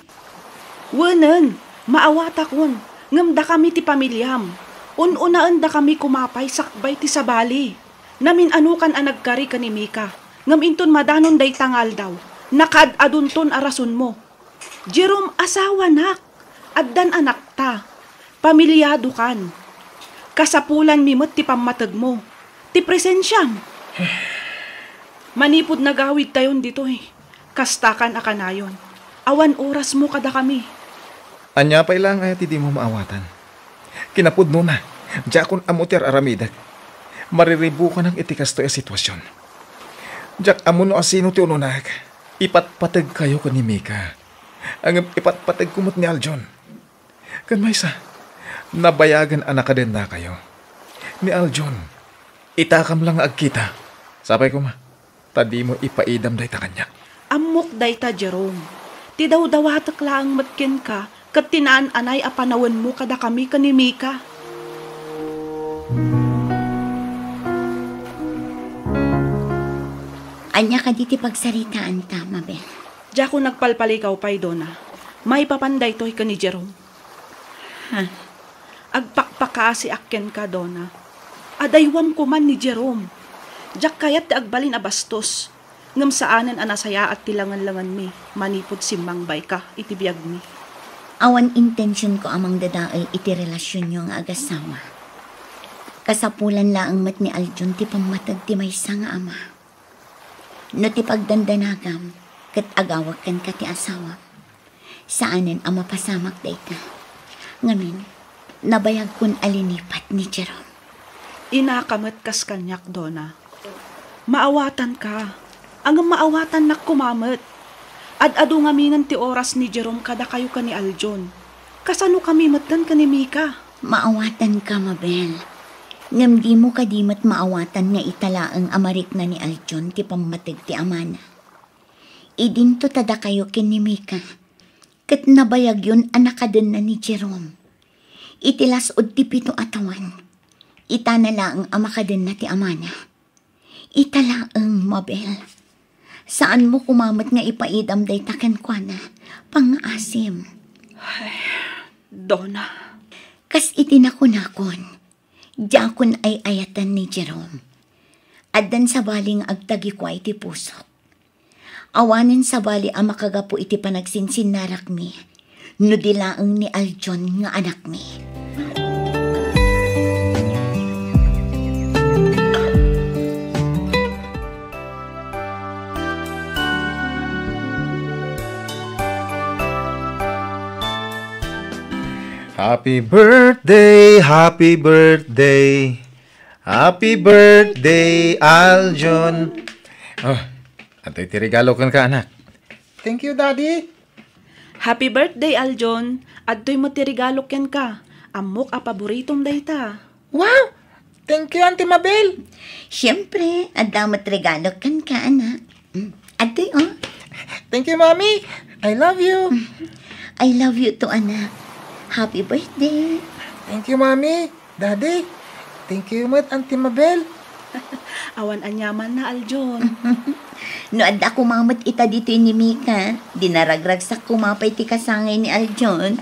Wenen, maawatakon, ngem dakami ti pamiliam. Un-unaendakami koma pay sakbay ti sabali. Namin-anokan a nagkari ken ni Mika, ngem inton madanon dayta nga aldaw, nakaad-adunton a rasonmo. Jerome, asawanak, addan anakta, pamiliadokan. Kasapulanmi met ti pammategmo, ti presensiam. Manipud nagawidtayon ditoy, kastakan a kanayon, awan orasmo kadakami. Ania pay laeng aya ti dimo maawatan? Kinapudnona, diakon ammo ti ar-aramidek. Mariribukanak iti kastoy a sitwasion. Diak ammo no asino ti ununaek. Ipatpategkayo ken ni Mika. Ngem ipatpategko met ni Aljon. Ken maysa, nabayagen a nakadennakayo. Ni Aljon, itakam la nga agkita. Sapay koma, ta dimo ipaidam dayta kaniak. Ammok dayta, Jerome. Ti dawdawatek laeng met kenka ket ti naan-anay a panawenmo kadakami ken ni Mika. Ania kadi ti pagsaritaanta, Mabel? Diakon agpalpalikaw pay, Dona. Maipapan daytoy ken ni Jerome. Ha? Agpakpakaasiak kenka, Dona. Adaywam koman ni Jerome. Diak kayat ti agbalin a bastos, ngem saanen a nasayaat ti langenlangenmi manipud simmangbayka iti biagmi. Awan intensionko a mangdadael iti relasionyo nga agasawa. Kasapulan laeng met ni Aljon ti pammateg ti maysa nga ama. No ti pagdandanagam ket agawek kenka ti asawam, saanen a mapasamak dayta. Ngamin, nabayagkon a linipat ni Jerome. Inaka met kas kaniak, Dona. Maawatanka, ngem maawatannak koma met. Ad-adu ngaminen ti oras ni Jerome kadakayo ken ni Aljon. Kasano kami metten ken ni Mika? Maawatanka, Mabel. Ngem dimo kadi met maawatan nga ita laeng a marikna ni Aljon ti pammateg ti amana. Idinto ta dakayo ken ni Mika, ket nabayagyon a nakadenna ni Jerome. Iti las-ud ti pito a tawen, itana laeng a makadenna ti amana. Ita laeng, Mabel. Saanmo koma met nga ipaidam dayta kenkuana. Pangngaasim. Ay, Dona. Kas iti nakunakon, diakon ay-ayatan ni Jerome. Addan sabali nga agtagikua iti pusok. Awanen sabali a makagapu iti panagsinsinnarakmi no di laeng ni Aljon nga anakmi. Happy birthday, happy birthday, happy birthday, Aljon. Oh, adtoy ti regalo kenka, anak. Thank you, Daddy. Happy birthday, Aljon. Adtoy met ti regalo kenka. Ammok a paboritom dayta. Wow! Thank you, Auntie Mabel. Siyempre, adda met regalo kenka, anak. Mm, adtoy, oh. Thank you, Mommy. I love you. I love you too, anak. Happy birthday. Thank you, Mommy. Daddy, thank you met, Auntie Mabel. Awan aniamanna, Aljon. No adda koma met ita ditoy ni Mika, di naragragsak koma pay ti kasangay ni Aljon.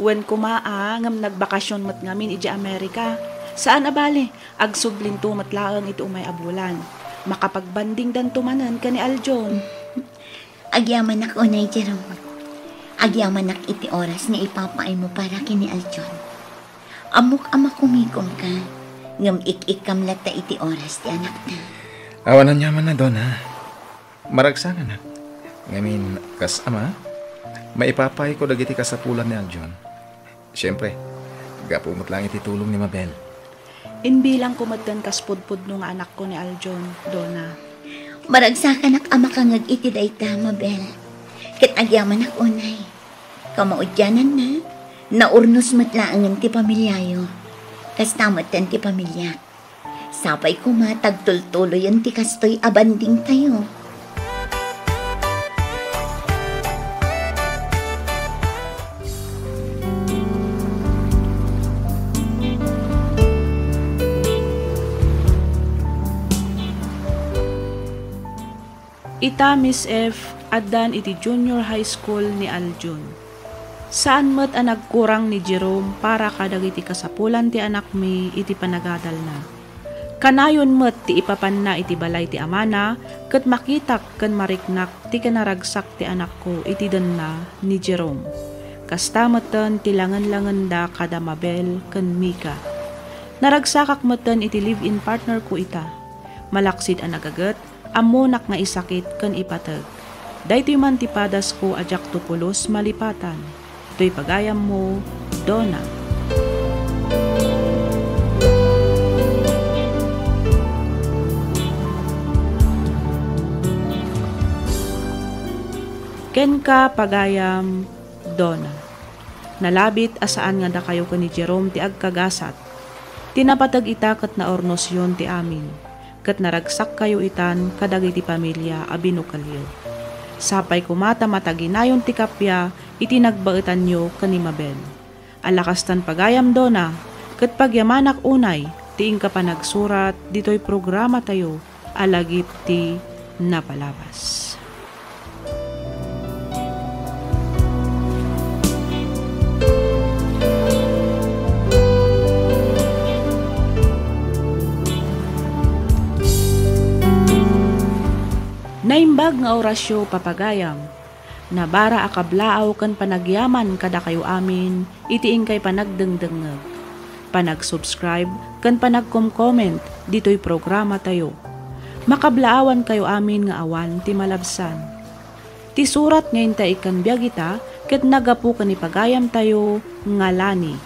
Wen koma a, ngem nagbakasyon met ngamin idiay Amerika. Saan a bale, agsublinto met laeng iti umay a bulan. Makapagbandingdanto manen ken ni Aljon. Agyamanak unay, Jerome. Agyamanak iti oras nga ipapaaymo para ken ni Aljon. Ammok a makumikomka, ngem ik-ikkam latta iti oras ti anakta. Awan aniamanna, Dona. Maragsakanak. Ngamin, kas ama, maipapayko dagiti kasapulan ni Aljon. Siempre, gapu met laeng iti tulong ni Mabel. Imbilangko metten kas pudpudno nga anakko ni Aljon, Dona. Maragsakanak a makangeg iti dayta, Mabel. Ket agyamanak unay. Kamaudiananna, naurnos met laengen ti pamiliayo. Kasta metten ti pamiliak. Sapay koma ta agtultuloyen ti kastoy a bandingtayo. Ita, Miss F, addan iti junior high school ni Aljon. Saan met a nagkurang ni Jerome para kadagiti kasapulan ti anakmi iti panagadalna. Kanayon met ti ipapanna iti balay ti amana ket makitak ken mariknak ti kinaragsak ti anakko iti denna ni Jerome. Kasta metten ti langenlangenda kada Mabel ken Mika. Naragsakak metten iti live-in partner ko ita. Malaksid a nagaget, ammonak nga isakit ken ipateg. Daytoy man ti padasko a diakto pulos malipatan. Toy pagayammo, Dona. Kenka, pagayam, Dona. Nalabit a saan nga dakayo ken ni Jerome ti agkagasat. Ti napateg ita ket naurnosyon ti amin, ket naragsakkayo itan kadagiti pamilia a binukelyo. Sapay koma ta mataginayon ti kappia iti nagbaetanyo ken ni Mabel. Ala kastan pagayam, Dona, ket pagyamanak unay ti inka panagsurat ditoy programatayo a lagip ti napalabas. Naimbag nga orasyo, papagayam. Nabara a kablaaw ken panagyaman kadakayo amin iti inkay panagdengdengngeg, panag-subscribe, ken panagkom-comment ditoy programatayo. Makablaawankayo amin nga awan ti malabsan. Ti surat nga intay ikkan biag ita ket naggapu ken ni pagayamtayo nga Lani,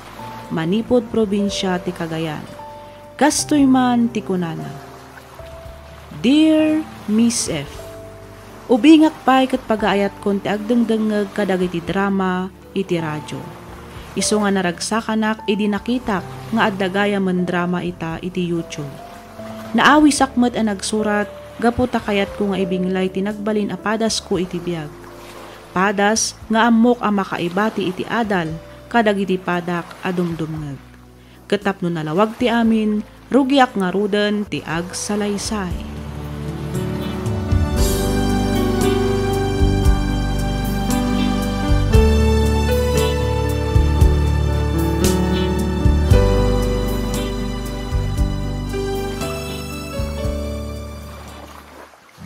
manipud probinsia ti Cagayan. Kastoy man ti kunana, Dear Miss F, ubingak pay ket pagaayatkon ti agdengdengngeg kadagiti drama iti radio. Isu nga naragsakanak idi nakitak nga adda gayamen drama ita iti YouTube. Naawisak met a nagsurat gapu ta kayatko nga ibinglay ti nagbalin a padasko iti biag. Padas nga ammok a makaibati iti adal kadagiti padak a dumdumngeg. Ket tapno nalawag ti amin, rugiak ngaruden ti agsalaysay.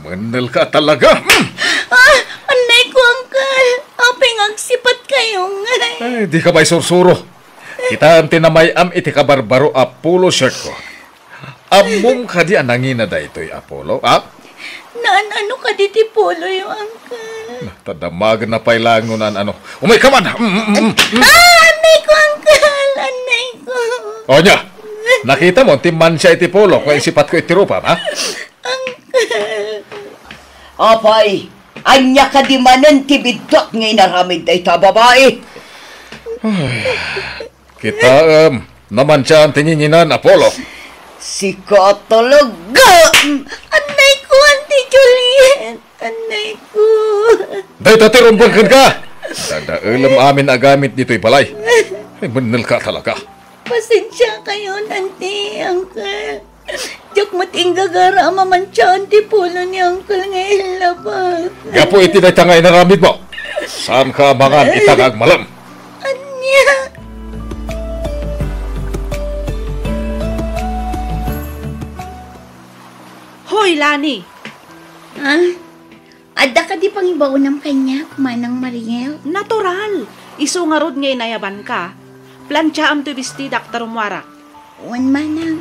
Mennelka talaga! Ah, annayko, Uncle. Apay nga agsipatkayo ngay? Ay, dika pay sursuro. Kitaem ti namay-am iti kabarbaro a polo shirtko. Ammom kadi a nangina daytoy a polo, ha? Naan-ano kadi ti poloyo, Uncle? Na, ta damagenna pay laeng no naan-ano. Umayka man! Mm, mm, mm, mm. Ah, annayko, Uncle! Annayko! O, nia, nakitamo ti mansia iti polo nga isipatko iti rupam, ha? Uncle. Apay, ania kadi manen ti biddut nga inaramid dayta a babai? Kitaem, namansiaan ti nginginan a polo. Sika talaga! Annayko, Auntie Juliet! Annayko! Dayta ti rumbeng kenka! Dadaelem amin a gamit ditoy balay. Ay, mennelka talaga. Pasensiakayon, Auntie, Uncle. Diak met inggagara a mamansiaan ti polo ni Uncle nga illabat. Gapu iti dayta nga inaramidmo, saanka a mangan ita nga agmalem. Ania? Hoy, Lani! Ah? Adda kadi pangibaonam kaniak, Manang Mariel? Natural! Isu ngarud nga inayabanka. Plansiaam toy bestidak ta rummuarak. Wen, Manang.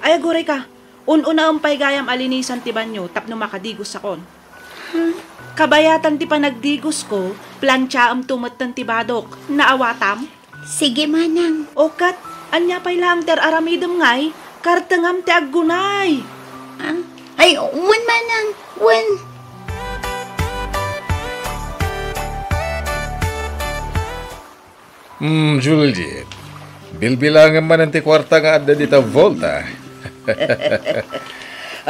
Ay, aguray ka. Un-unaem pay gayam a linisan ti banio tapno makadigosakon. Kabayatan ti panagdigosko, plantiaemto metten ti badok. Naawatam? Sige, manang. O ket, ania pay laeng ti ar-aramidem ngay? Kartengam ti aggunay. Ah, ay, wen, manang, wen. Hmm, Juliet, bilbilangem manen ti kuarta nga adda dita vault, a.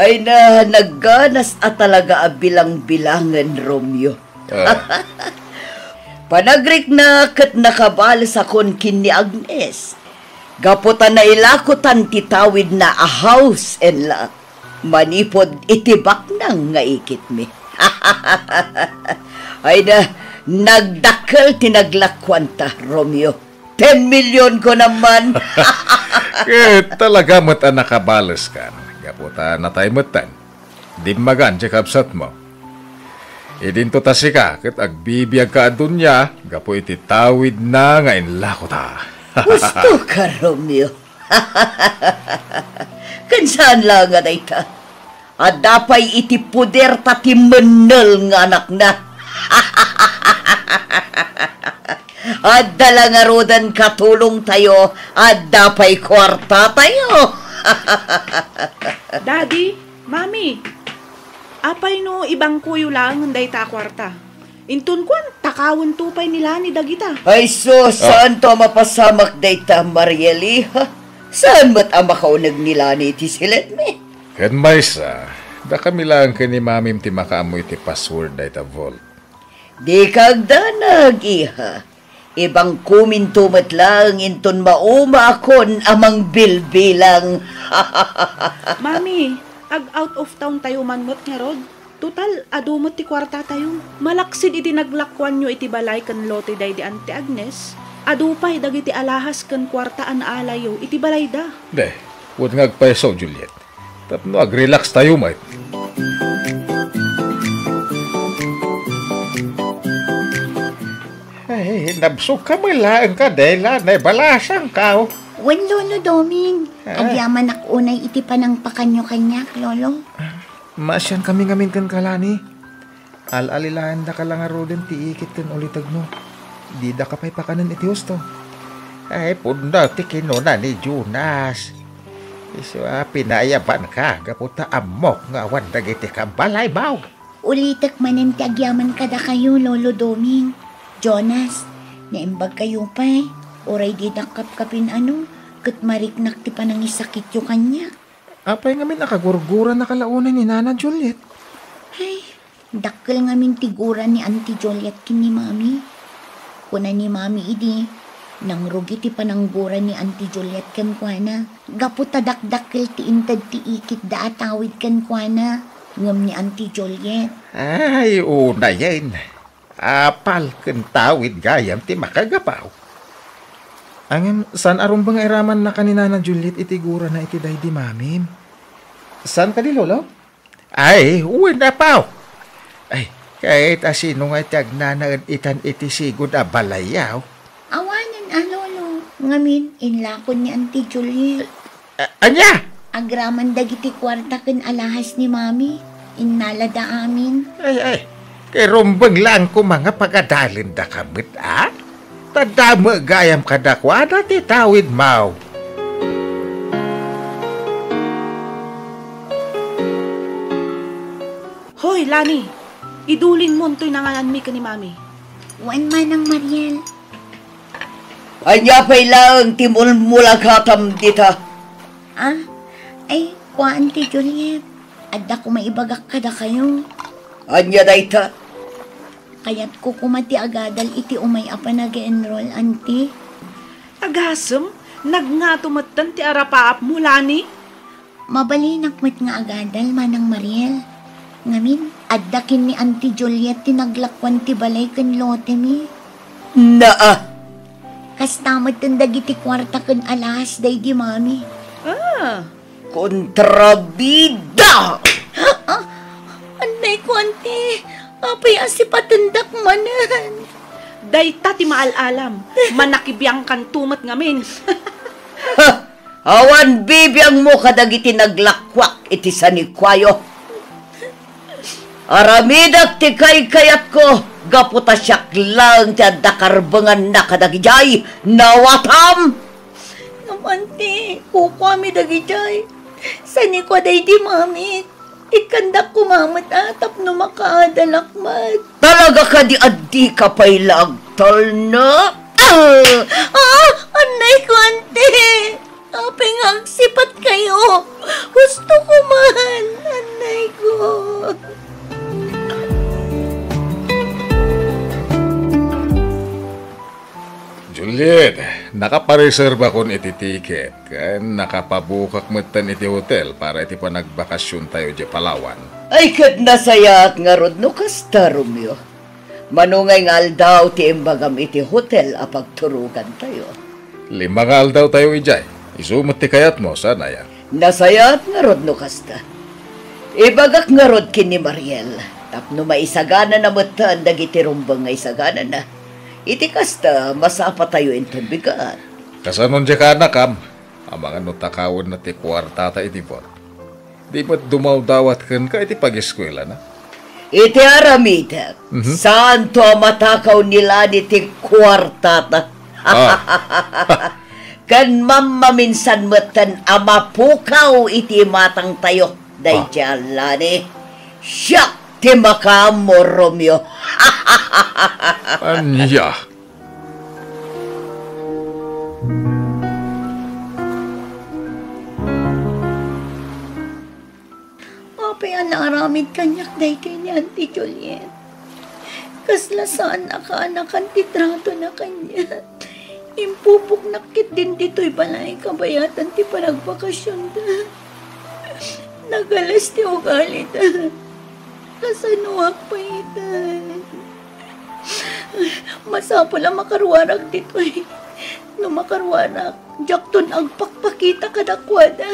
Ay na, nagganas a talaga a bilangbilangen, Romeo. Ah. Panagrikna ket nakabalesakon ken ni Agnes. Gapu ta nailakotan ti tawidna a house and lot manipud iti baknang nga ikitmi. Ay na, nagdakkel ti naglakuanta, Romeo. Ten million ko naman. Ket talaga met a nakabaleskan, gapu ta natay metten. Dimmagan ti kabsatmo. Idinto ta sika ket agbibiagka a dunia gapu iti tawidna nga inlakota. Gusto ka, Romeo? Ken saan la nga dayta? Adda pay iti poder ta ti mennel nga anakna. Adda la ngaruden katulongtayo, adda pay kuartatayo. Daddy, Mami, apay no ibangkoyo laengen dayta a kuarta? Inton kuan, takawento pay ni Lani dagita. Ay sus, saanto a mapasamak dayta, Mariel, iha. Saan met a makauneg ni Lani iti siletmi? Ken maysa, dakami laeng ken ni Mamim ti makaammo iti password dayta vault. Dika agdanag, iha. Ibangkominto met laeng inton maumaakon a mangbilbilang. Mami, ag-out of town tayo man met ngarud. Total, adu met ti kuartatayo. Malaksid iti naglakuanyo iti balay ken lote daydi Auntie Agnes, adu pay dagiti alahas ken kuarta a naalayyo iti balayda. De, wen nga agpayso, Juliet. Tapno agrelax tayo met. Ay, nabsog ka met laeng, Adela, naibalasangka. Wen, Lolo Doming, ah, agyamanak unay iti panangpakanyo kaniak, Lolo. Maasian kami ngamin ken Kalani. Al-alilaendaka la ngaruden ti ikit ken ulitegmo. Didaka pay pakanen iti husto. Ay, pudno ti kinuna ni Jonas. Isu a pinayabanka gapu ta ammok nga awan dagiti kabalaymo. Ulitek manen ti agyaman kadakayo, Lolo Doming. Jonas, naimbagkayo pay. Uray didak kapkapin-ano, ket mariknak ti panangisakityo kaniak. Apay ngamin a kagurguranaka la unay ni Nana Juliet? Ay, dakkel ngamin ti gura ni Auntie Juliet ken ni Mami. Kuna ni Mami idi, nangrugi ti pananggura ni Auntie Juliet kenkuana, gapu ta dakdakkel ti inted ti ikitda a tawid kenkuana ngem ni Auntie Juliet. Ay, unayen. Apal ken tawid gayam ti makagapu. Ngem, saan a rumbeng nga iramannaka ni Nana Juliet iti gurana iti daydi Mamim? Saan kadi, Lolo? Ay, wen, Apo. Ay, ket asino nga ti agnanaed itan iti sigud a balayyo? Awanen a, Lolo. Ngamin, inlakon ni Auntie Juliet. A-, ania? Agraman dagiti kuarta ken alahas ni Mami. Innalada amin. Ay, ay. Kay rumbeng laeng koma nga pagadalendaka met, a? Ta damo gayam kadakuada ti tawidmo. Hoy, Lani! Idulinmon toy nangananmi ken ni Mami. Wen, Manang Mariel. Ania pay laeng ti mulmulagatam dita? Ah, ay, kua, Auntie Juliet. Adda koma ibagak kadakayo. Ania dayta? Kayatko koma ti agadal iti umay a panag-enroll, Auntie. Agasem, nagngato metten ti arapaapmo, Lani? Mabalinak met nga agadal, Manang Mariel. Ngamin, adda ken ni Auntie Juliet ti naglakuan ti balay ken lotemi. Naa! Kasta metten dagiti kuarta ken alahas daydi Mami. Ah. Kontrabida! Ah, annay ko, Auntie. Apay a sipatendak manen? Dayta ti maal-alam. Manakibiangkanto met ngamin. Ha! Awan bibiangmo kadagiti naglakuak iti sanikuayo. Aramidek ti kaykayatko, gapu ta siak laeng ti adda karbenganna kadagidiay. Nawatam! Ngem, anti, kukuami dagidiay. Sanikua daydi mamit. Ikkandak koma met a tapno makaadalak met. Talaga kadi a dika pay la agtalna? Ah! Ah! Annay ko, anti! Apay nga agsipat kayo? Gusto ko man! Annay ko! Juliet, nakapareservakon iti tiket ken nakapabukak metten iti hotel para iti panagbakasiontayo idiay Palawan. Ay, ket nasayaat ngarud no kasta, Romeo. Mano ngay nga aldaw ti imbagam iti hotel a pagturogantayo? Lima nga aldawtayo idiay. Isu met ti kayatmo, saan aya? Nasayaat ngarud no kasta. Ibagak ngarud ken ni Mariel tapno maisaganana metten dagiti rumbeng nga isaganana. Iti kasta, masapatayo inton bigat. Kasano diay kaanakam? Amangan no takawenna ti kuartata iti bot. Di met dumawdawat kenka iti pageskuelana? Iti aramidek, Mhm. saanto a matakaw ni Lani ti kuartata. Ah. Ken mammaminsan metten a mapukaw iti imatangtayo daydiay Ah. a Lani. Siak ti makaammo, Romeo. Ania? Apay a naaramid kaniak daytoy ni Auntie Juliet? Kasla saan a kaanakan ti tratona kaniak. Impupoknak ketdin ditoy balay kabayatan ti panagbakasionda. Nagales ti ugalida. Kasanoak pay ita? Masapul a makaruarak ditoy. No makaruarak, diakton agpakpakita kadakuada.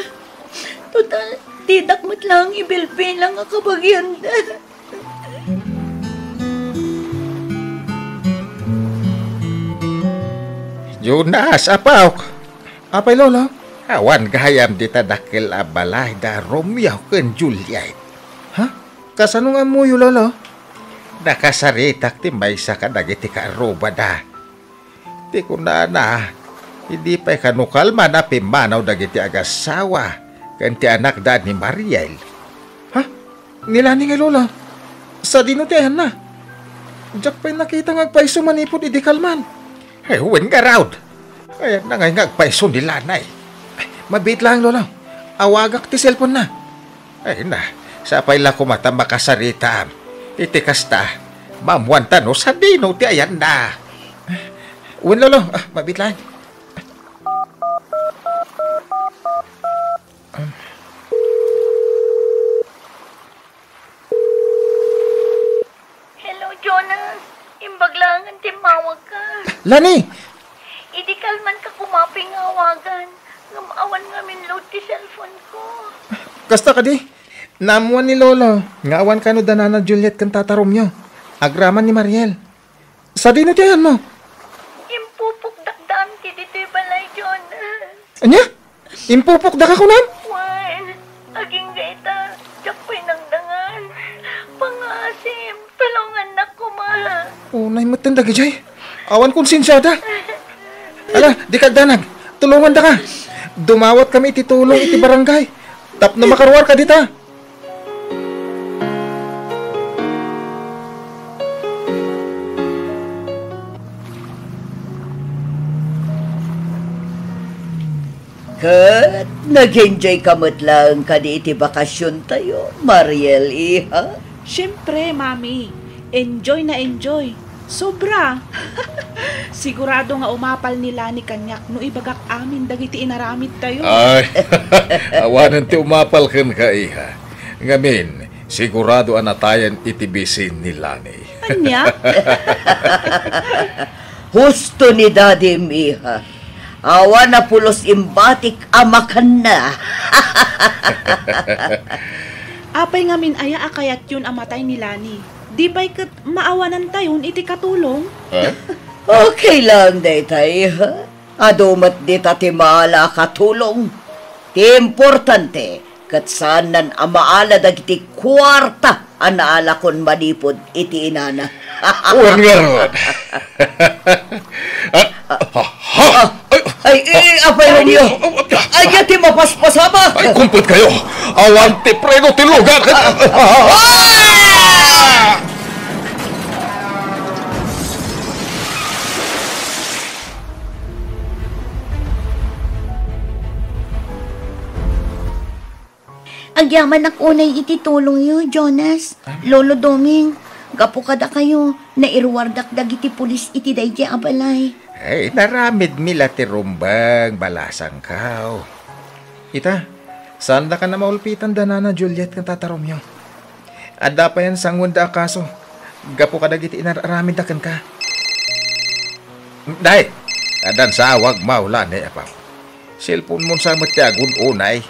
Total, didak met laeng ibilbilang a kabagianda. Jonas, apo! Apay, Lolo? Awan gayam dita dakkel a balay da Romeo ken Juliet. Ha? Kasano nga ammoyo, Lolo? Nakasaritak ti maysa kadagiti kaarrubada. Ti kunana, idi pay kano kalman a pimmanaw dagiti agassawa ken ti anakda ni Mariel. Ha? Ni Lani ngay, Lola? Sadino ti ayanna? Diak pay nakita nga agpayso manipud idi kalman. Ay, wen ngarud. Ayanna ngay nga agpayso ni Lani. Ay, mabiit laeng, Lola. Awagak ti cellphone-na. Ay na, sapay la koma ta makasaritam. Iti kasta, maammuanta no sadino ti ayanna. Wen, Lolo, ah, mabiit laeng. Hello, Jonas. Imbag laeng nga timmawagka. Lani! Idi kalmanka koma pay nga awagan, ngem awan ngamin load ti cellphone-ko. Kasta kadi, naammuan ni Lolo nga awan kano da Nana Juliet ken Tata Romeo. Agraman ni Mariel. Sadino ti ayanmo? Impupokdak da Auntie ditoy balay, Jonas. Ania? Impupokdaka kunam? Wen, agingga ita, diak pay nangdangan. Pangaasim, tulongannak koma. Unay metten dagidiay. Awan konsensiada. Ala, dika agdanag. Tulongandaka. Dumawatkami iti tulong iti barangay tapno makaruarka dita. Ket nag-enjoyka met laeng kadi iti bakasiontayo, Mariel, iha? Siempre, Mami. Enjoy na enjoy. Sobra! Sigurado nga umapal ni Lani kaniak no ibagak amin dagiti inaramidtayo. Ay, awanen ti umapal kenka, iha. Ngamin, sigurado a natayen iti bisin ni Lani. Ania? Husto ni Dadim, iha. Awan a pulos imbatik a makanna. Apay ngamin aya a kayatyon a matay ni Lani? Di pay ket maawanantayon iti katulong? Ha? Okay lang dayta, iha. Adu met dita ti maala a katulong. Ti importante, ket saannan a maala dagiti kuarta a naalakon manipud iti inana. Wen ngarud. Ah, ha, ha? Ay, ay, ay, Apay Romeo. Ay, aya ti mapaspasamak. Ay, kumpet kayo. Awan ti preno ti lugar. Ah! Agyamanak unay iti tulongyo, Jonas. Ah? Lolo Doming, gapu kadakayo, nairuardak dagiti pulis iti daydiay a balay. Ay, naramidmi la ti rumbeng, balasangko. Ita, saandaka a maulpitan da Nana Juliet ken Tata Romeo. Adda payen sanguenda a kaso gapu kadagiti inar-aramidda kenka. Day, addan sawag maula ni Apo. Cellphone-mon sa met ti agun-unay.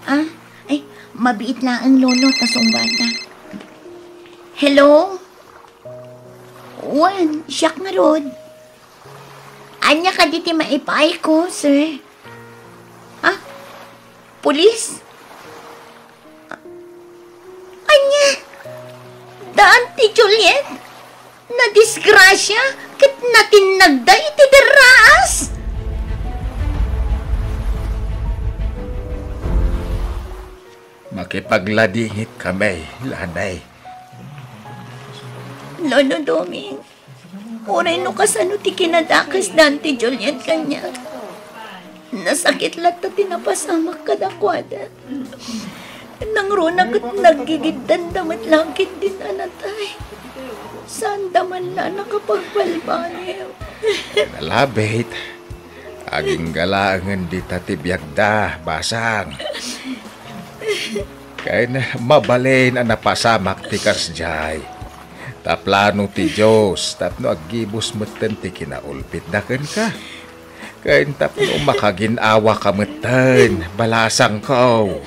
Ah, ay, mabiit laeng, Lolo, ta sungbata. Hello? Wen, siak ngarud. Ania kadi ti maipaayko, sir? Ha? Pulis? Ania? Daan ti Juliet? Nadisgrasia ket natinnagda iti derraas? Makipagladingit kami, Lanay. Lolo Doming, uray no kasano ti kinadakes daan ti Juliet kaniak. Nasakit latta ti napasamak kadakuada. Nangruna ket naggigiddanda met la ketdi a natay. Saanda man la nakapagbalbaliw. Nalabit, agingga laengen dita ti biagda, basang. Ken mabalin a napasamak ti kasdiay. Ta plano ti Dios tapno aggibus metten ti kinaulpitda kenka. Ken tapno makagin-awaka metten, balasangko.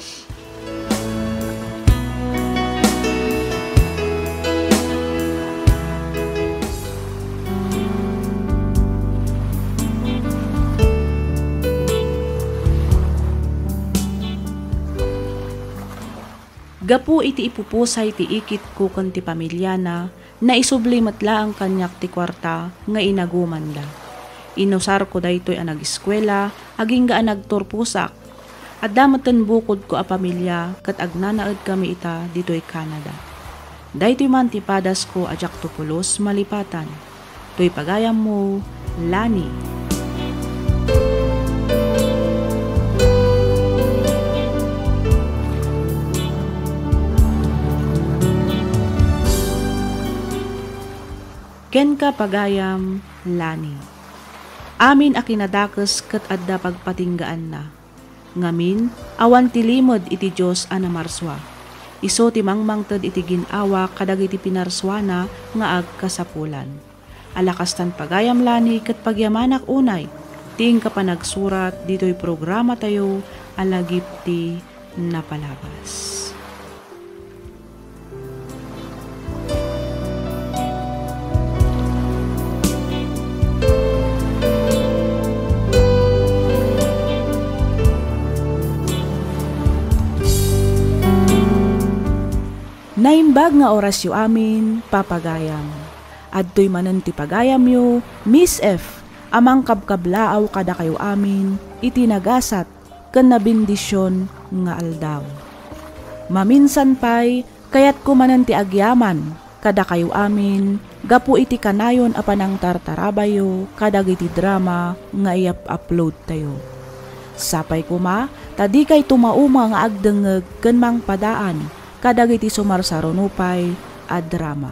Gapu iti ipupusay ti ikitko ken ti pamiliana, naisubli met laeng kaniak ti kuarta nga inagumanda. Inusarko daytoy a nageskuela, agingga a nagturposak. Adda metten bukodko a pamilia ket agnanaedkami ita ditoy Canada. Daytoy man ti padasko a diakto pulos malipatan. Toy pagayammo, Lani. Kenka, pagayam, Lani. Amin a kinadakes ket adda pagpatinggaanna. Ngamin, awan ti limed iti Dios a namarsua. Isu ti mangmangted iti gin-awak kadagiti pinarsuana nga agkasapulan. Ala kastan, pagayam Lani, ket pagyamanak unay ti inka panagsurat ditoy programatayo a Lagip ti Napalabas. Naimbag nga orasyo amin, papagayam. Adtoy manen ti pagayamyo, Miss F, a mangkabkablaaw kadakayo amin iti nagasat ken nabendision nga aldaw. Maminsan pay, kayatko manen ti agyaman kadakayo amin gapu iti kanayon a panangtartarabayyo kadagiti drama nga iyap-uploadtayo. Sapay koma ta dikayto mauma nga agdengngeg ken mangpadaan kadagiti sumarsaruno pay a drama.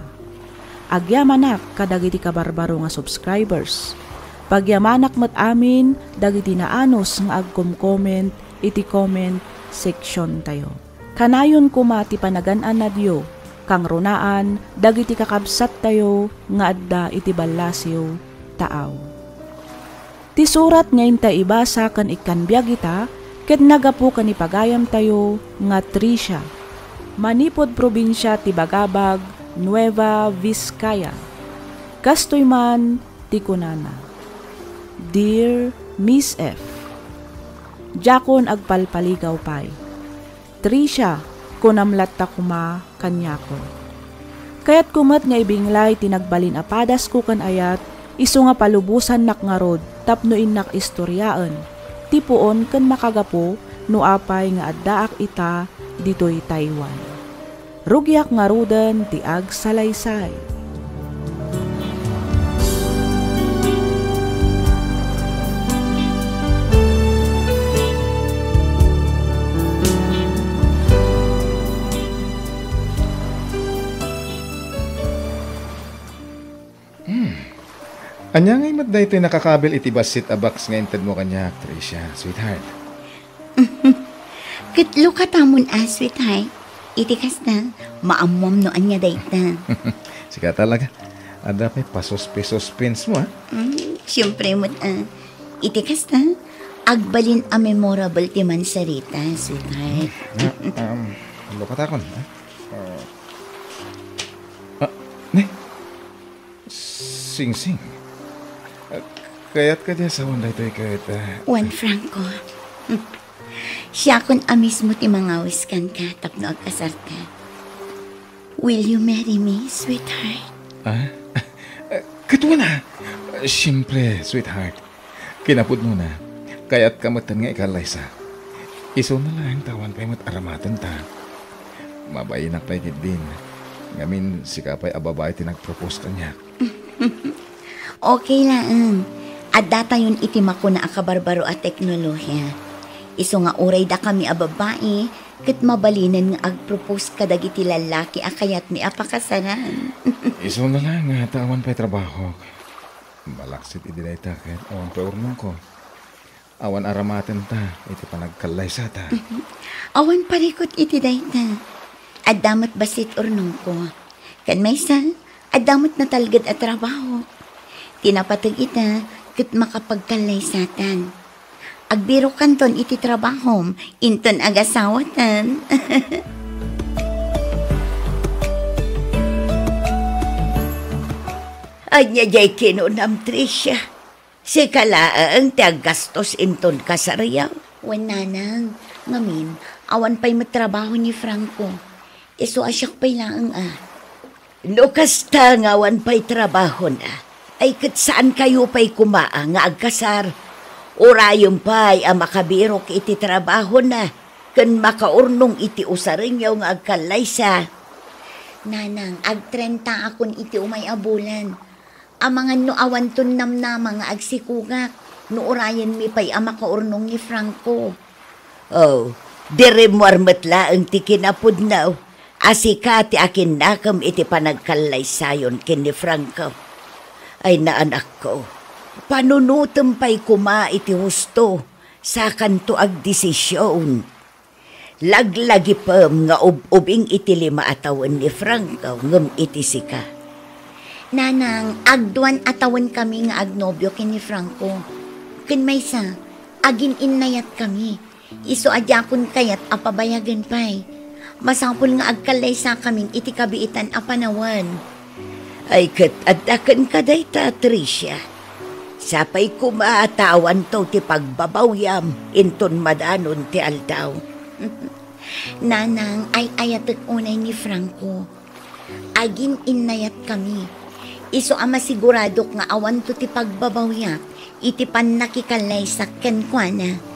Agyamanak kadagiti kabarbaro nga subscribers. Pagyamanak met amin dagiti naanus nga agkom-comment iti comment section tayo. Kanayon koma ti panagan-anadyo, kangrunaan dagiti kakabsattayo nga adda iti ballasiw taaw. Ti surat nga inta ibasa ken ikkan biag ita ket nagapu ken ni pagayamtayo nga Tricia, manipud probinsia ti Bagabag, Nueva Vizcaya. Kastoy man ti kunana, "Dear Miss F. Diakon agpalpaligaw pay. Tricia, kunam latta koma kaniakon. Kayatko met nga ibinglay ti nagbalin a padasko ken ayat, isu nga palubosannak ngarud tapno innak istoriaen ti puon ken makagapu no apay nga addaak ita ditoy Taiwan. Rugiak ngaruden ti agsalaysay. Hmm. Ania ngay met daytoy nakakabil iti bassit a box nga intedmo kaniak, Tricia, sweetheart? Ket lukatamon a, sweetheart. Iti kasta, maammoam no ania dayta. Sika talaga. Adda pay pasuspi-suspensemo, a? Mm, siempre met, a. Iti kasta, agbalin a memorable ti mansarita, sweetheart. Ah, um, lukatakon, a? Ah, ah, ne? Singsing. Ah, kayat kadi a sawen daytoy ket, ah, Juan Franco. Siakon a mismo ti mangawis kenka tapno agkasarta. Will you marry me, sweetheart? Ah? Ah, ket wen a? Siempre, sweetheart. Kinapudnona, kayatka metten nga ikallaysa. Isuna laeng ta awan pay met aramatenta. Mabainak pay ketdin. Ngamin, sika pay a babai ti nagpropose kaniak. Okay laeng. Addatayon iti makuna a kabarbaro a teknolohia. Isu nga uray dakami a babai, ket mabalinen nga agpropose kadagiti lallaki a kayatmi a pakasaran. Isuna laeng ta awan pay trabahok. Malaksid idi dayta ket awan pay urnongko. Awan aramatenta iti panagkallaysata. Mhm. Awan parikut iti dayta. Adda met bassit urnongko. Ken maysa, adda met natalged a trabaho. Ti napateg ita ket makapagkallaysatan. Agbirokanton iti trabahom, inton agasawatan. Ania diay kinunam, Tricia? Sika laeng ti aggastos inton kasaryo? Wen, nanang, ngamin, awan pay met trabaho ni Franco. Isu a siak pay laeng a. No kasta nga awan pay trabahona, ay ket saankayo pay koma nga agkasar. Urayen pay a makabirok iti trabahona ken makaurnong iti usarenyo nga agkallaysa. Nanang, agtrentaakon iti umay a bulan. Amangan no awanton namnama nga agsikogak no urayenmi pay a makaurnong ni Franco. Oh, di rimmuar met laeng ti kinapudno a sika ti akinnakem iti panagkallaysayon ken ni Franco. Ay, naanakko, panunotem pay koma iti husto, sakanto agdesision. Laglagipem nga ub-ubing iti lima a tawen ni Franco ngem iti sika. Nanang, agduan a tawenkami nga agnobio ken ni Franco. Ken maysa, agin-innayatkami. Isu a diakon kayat a pabayagen pay. Masapul nga agkallaysakamin iti kabiitan a panawen. Ay, ket adda kenka dayta, Tricia. Sapay koma ta awanto ti pagbabawyam inton madanon ti aldaw. Nanang, ay-ayatek unay ni Franco. Agin-innayatkami. Isu a masiguradok nga awanto ti pagbabawyak iti pannakikallaysak kenkuana.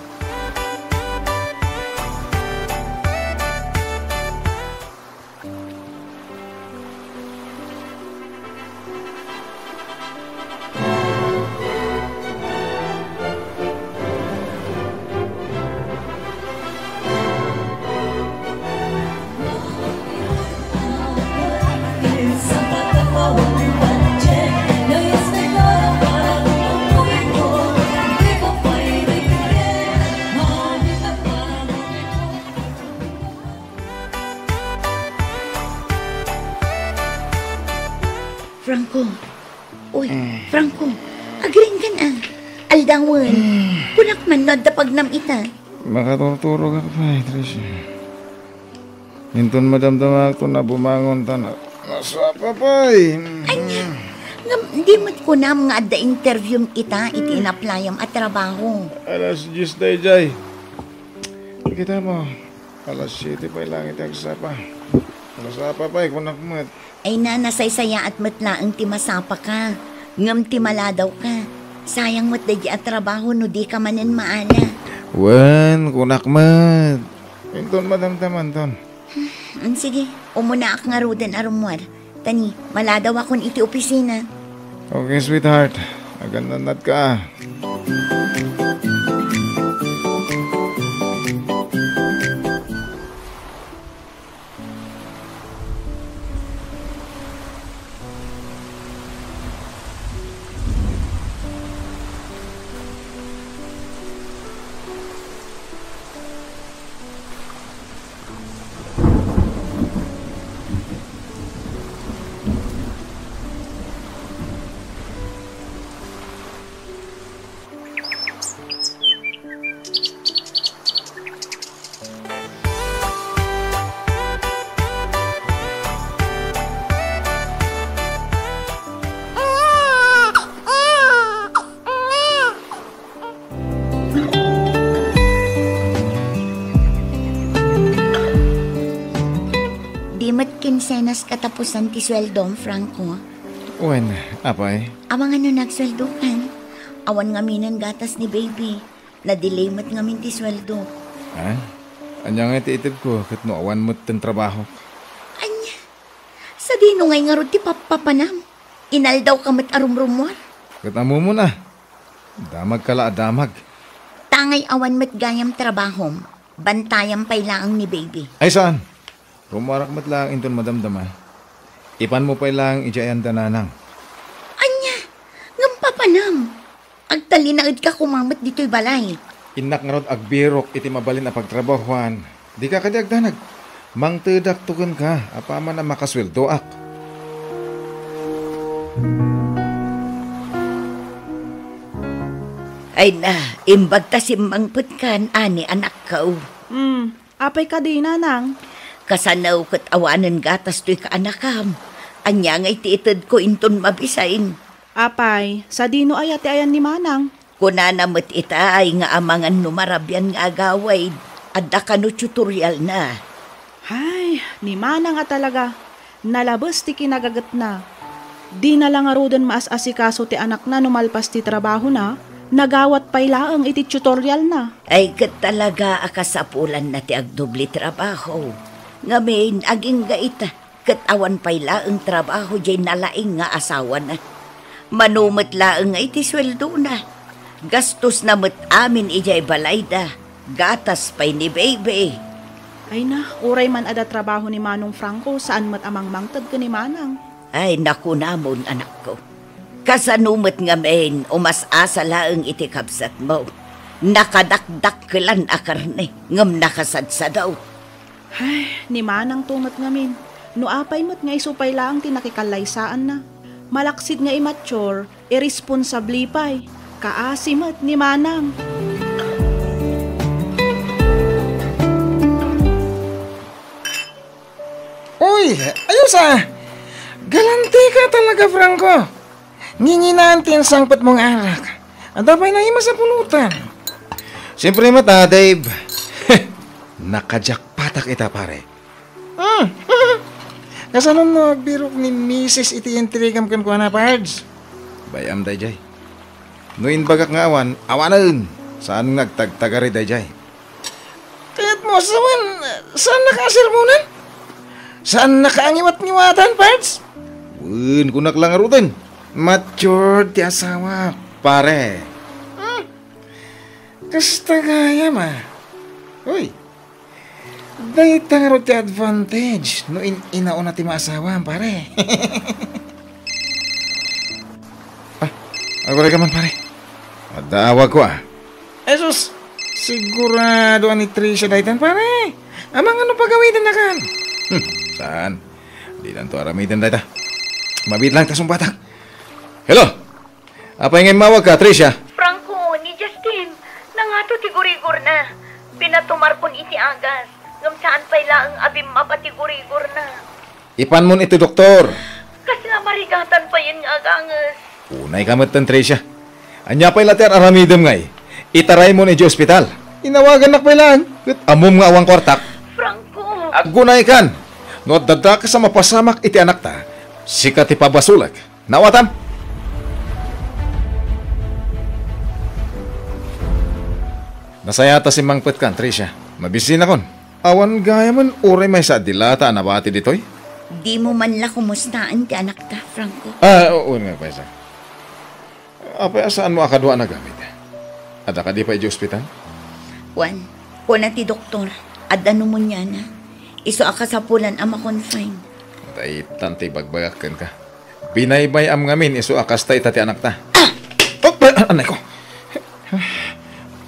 Franco. Uy, Eh. Franco. Agringgan a. Aldawen. Eh. Kunak man no adda pagnam ita. Makaturturog ako pa, eh, Tricia. Inton madamdama ako na bumangon ta na. Masapa pa, eh. Anya? Ngem di met kunam nga adda interviewm ita iti inaplayam a trabaho. Alas dies daydiay. Kitam, alas siete pay laeng iti agsapa. Masapa pay, kunak met. Ay na, nasaysayaat met laeng ti masapaka. Ngem ti maladawka, sayang met daydiay a trabaho no dika manen maala. Wen, kunak met. Inton madamdamanton. Hmm, sige, umunaak ngaruden a rummuar. Tani, maladawakon iti opisina. Okay, sweetheart. Agannadnadka. Di met kinsenas katapusan ti sueldom, Franco? Wen, apay? Amangan no nagsueldokan. Awan ngaminen gatas ni baby. Nadelay met ngamin ti sueldo. Ha? Ania ngay ti itedko ket no awan met ten trabahok? Ania? Sadino ngay ngarud ti pappapanam? Inaldawka met a rumrummuar? Ket ammomon a. Damagka la a damag. Tangay awan met gayam trabahom, bantayam pay laeng ni baby. Ay, saan? Rummuarak met laeng inton madamdama. Ipanmo pay laeng idiay ayan da nanang. Ania? Ngem papanam? Agtalinaedka koma met ditoy balay. Innak ngarud agbirok iti mabalin a pagtrabahuan. Dika kadi agdanag. Mangtedakto kenka apaman a makasueldoak. Ay na, imbag ta simmangpetkan, ani, anakko. Hmm, apay kadi, nanang? Kasano ket awanen gatas toy kaanakam? Ania ngay ti itedko inton mabisin? Apay, sadino aya ti ayan ni manang? Kunana met itay nga amangan no marabian nga agawid, adda kano tutorialna. Hay, ni manang a talaga, nalabes ti kinagagetna. Dina la ngaruden maas-asikaso ti anakna no malpas ti trabahona, nagawat pay laeng iti tutorialna. Ay, ket talaga a kasapulanna ti agdubli trabaho. Ngamin, agingga ita. Ket awan pay laeng trabaho diay nalaing nga asawana. Mano met laeng nga iti sueldona. Gastosna met amin idiay balayda. Gatas pay ni baby. Ay na, uray man adda trabaho ni Manong Franco, saan met a mangmangted ken ni Manang. Ay, nakunamon, anakko. Kasano met ngamin, umas-asa laeng iti kabsatmo. Nakadakdakkelan a karne, ngem nakasadsado. Ay, ni manangto met ngamin. No apay met nga isu pay laeng ti nakikallaysaanna. Malaksid nga immature, irresponsable pay. Kaasi met ni manang. Uy, ayos a! Galantika talaga, Franco. Nginginaan ti insangpetmo nga arak. Adda pay naimas a pulutan. Siyempre met a, Dave. Nakajakpatak ita, pare. Hmm. Kasano no agbirok ni misis iti intrigam kenkuana, Pards? Bay-am daydiay. No imbagak nga awan, awanen. Saan nga agtagtagari daydiay? Kayatmo a sawen, saannaka a sermonan? Saannaka a ngiwat-ngiwatan, Pards? Wen, kunak la ngaruden. Matured ti asawak, pare. Hmm. Kasta gayam a. Uy, dayta ngarud ti advantage no in-inauna ti maasawam, pare. Ah, agurayka man, pare. Adda awagko, ah. Jesus, sigurado a ni Tricia daytan, pare. Amangan no pagawidennakan. Hmm, saan? Dinanto aramiden dayta. Mabiit lang ta sungbatak. Hello? Apay nga immawagka, Tricia? Franco, ni Justin, nangato ti gurigorna. Pinatumarkon iti agas, ngem saan pay laeng a bimmaba ti gurigorna. Ipanmon iti doktor. Kasla marigatan payen nga aganges. Unayka metten, Tricia. Ania pay la ti ar-aramidem ngay? Itaraymon idiay ospital. Inawagannak pay laeng, ket ammom nga awan kuartak. Franco! Aggunaykan! No adda dakes a mapasamak iti anakta, sika ti pabasolek. Naawatam? Nasayaat a simmangpetkan, Tricia. Mabisinakon. Awan gayamen uray maysa a dilata a nabati ditoy? Dimo man la kumustaen ti anakta, Franco? Ah, oo nga, Paisa. Apay a saanmo a kadua a nagawid? Adda kadi pay idiay ospital? Wen, kuna ti doktor, adda pneumonia-na. Isu a kasapulan a ma-confine. Daytan ti ibagbagak kenka. Binaybay-am ngamin isu a kasta ita ti anakta. Ah! Oh, ah, anay ko.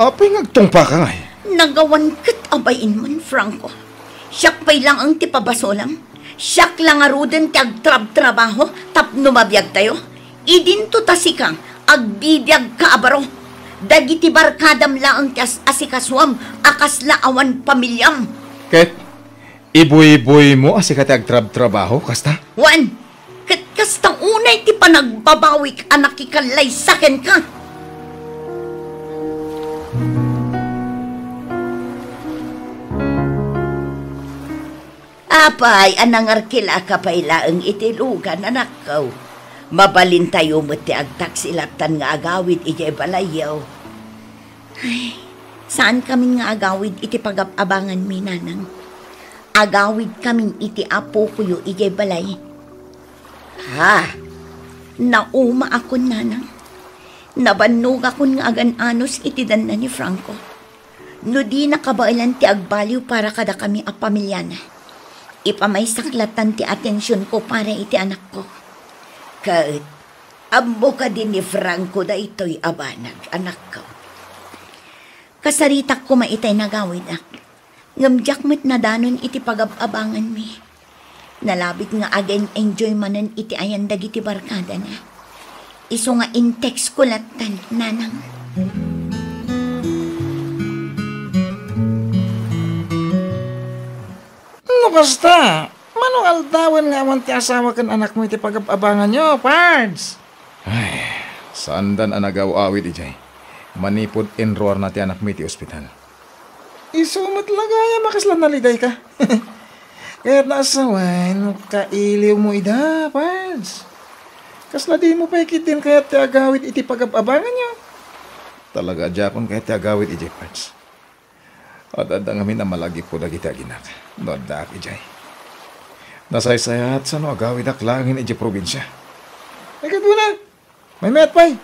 Apay nga agtungpaka ngay? Nagawan ket a bay-inmon, Franco. Siak pay laeng ti pabasolam. Siak la ngaruden ti agtrabtrabaho tapno mabiagtayo. Idinto ta sika, agbibiagka a baro. Dagiti barkadam laeng ti as-, asikasuam a kasla awan pamiliam. Ket ibuyboymo a sika ti agtrabtrabaho, kasta? Wen, ket kasta unay ti panagbabawik a nakikallaysa kenka. Apay a nangarkilaka pay laeng iti lugan, anakko? Mabalintayo met ti agtaksi lattan nga agawid idiay balayyo. Ay, saankamin nga agawid iti pagab-abanganmi, nanang. Agawidkamin iti apokoyo idiay balay. Ha? Naumaakon, nanang. Nabannogakon nga agan-anos iti danna ni Franco. No dina kabaelan ti agbaliw para kadakami a pamiliana, ipamaysak lattan ti atensionko para iti anakko. Ket, ammo kadi ni Franco daytoy a banag, anakko? Kasaritak koma itay nagawidak, ngem diak met nadanon iti pagab-abanganmi. Nalabit nga agen-enjoy manen iti ayan dagiti barkadana. Isu nga in-text ko lattan, nanang. No kasta, mano nga aldawen nga awan ti asawa ken anakmo iti pagab-abanganyo, Pards? Ay, saandan a nagaw-awid idiay. Manipud inruarna ti anakmi iti ospital. Isu met la gayam a kasla nalidayka. Kayatna a sawen, kailiwmo ida, Pards. Kasla dimo pay ketdin kayat ti agawid iti pagab-abanganyo? Talaga, diakon kayat ti agawid idiay, Pards. Ad-adda ngamin a malagipko dagiti aginak no addaak idiay. Nasaysayaat sano agawidak laengen idiay probinsia. Ay, kadua na! Maymayat pay!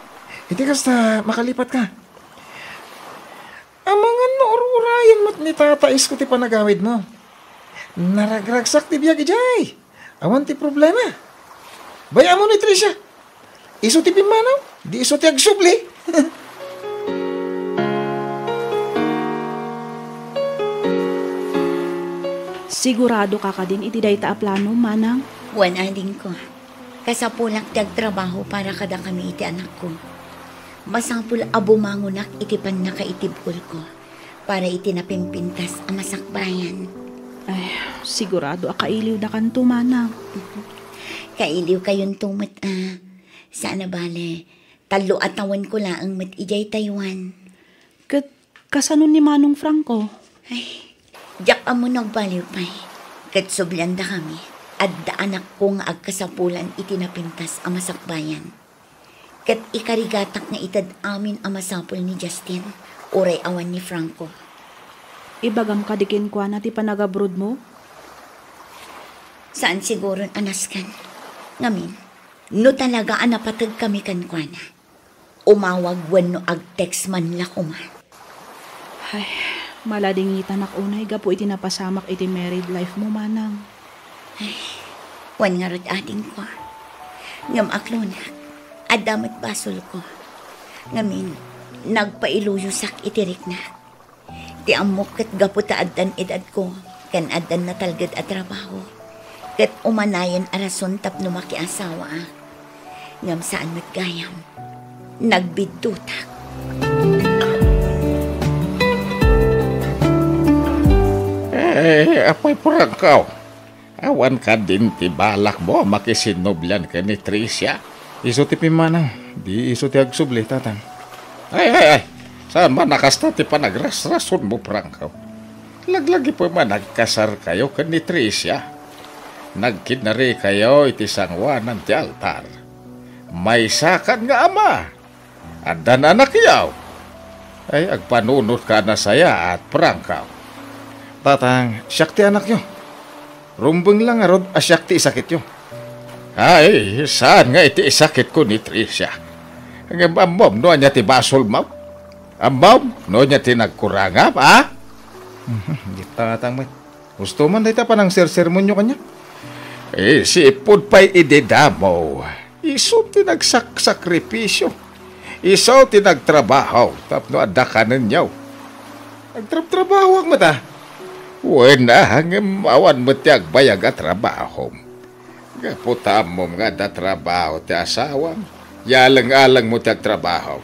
Iti kasta, makalipatka. Amangan no ur-urayen met ni Tata Isko ti panagawidmo. Naragragsak ti biag idiay. Awan ti problema. Bay-ammo ni Tricia. Isu ti pimmanaw, di isu ti agsubli. Siguradoka kadin iti dayta a plano, manang? Wen, adingko. Kasapulak ti agtrabaho para kadakami iti anakko. Masapul a bumangonak iti pannakaitibkolko para iti napimpintas a masakbayan. Ay, sigurado a kailiwdakanto, manang. Kailiwkayonto met a. Saan a bale, tallo a tawenko laeng met idiay Taiwan. Ket kasano ni Manong Franco? Ay, diak ammo no agbaliw pay. Ket subliandakami, adda anakko nga agkasapulan iti napintas a masakbayan. Ket ikarigatak nga ited amin a masapul ni Justin, uray awan ni Franco. Ibagam kadi kenkuana ti panagabrodmo? Saan siguron a nasken. Ngamin, no talaga a napategkami kenkuana, umawag wenno ag-text man la koma. Ay, maladingitanak unay gapu iti napasamak iti married life mo, manang. Ay, wen ngarud, adingko. Ngem aklonak, adda met basolko. Ngamin, nagpailuyosak iti riknak. Ti ammok ket gapu ta addan edadko ken addan natalged a trabaho, ket umanayen a rason tapno makiasawaak. Ngem saan met gayam. Nagbiddutak. Eh, Apoy Franco, Awan kadin ti balakmo a makisinnublian ken ni Tricia? Isu ti pimmanaw. Di isu ti agsubli, Tatang. Ay, ay, ay. Saan man a kasta ti panagrasrasonmo, Franco? Laglagipem a nagkasarkayo ken ni Tricia. Nagkidnarikayo iti sangoanan ti altar. Maysakan nga ama. Addan anakyo. Ay, agpanunotka a nasayaat, Franco. Tatang, siak ti anakyo. Rumbeng la ngarud a siak ti isakityo. Ay, saan nga iti isakitko ni Tricia? Ngem ammom no ania ti basolmo? Ammom no ania ti nagkurangam, a? Mhm, di Tatang met. Gusto man dayta panangsersermonyo kaniak. Eh, sipud pay idi damo. Isu ti nagsaksakripisio. Isu ti nagtrabaho tapno adda kanenyo. Nagtrabtrabahoak met, a? Wen, a, ngem awan met ti agbayag a trabaho. Gapu ta ammom nga adda trabaho ti asawam, yaleng-alengmo ti agtrabaho.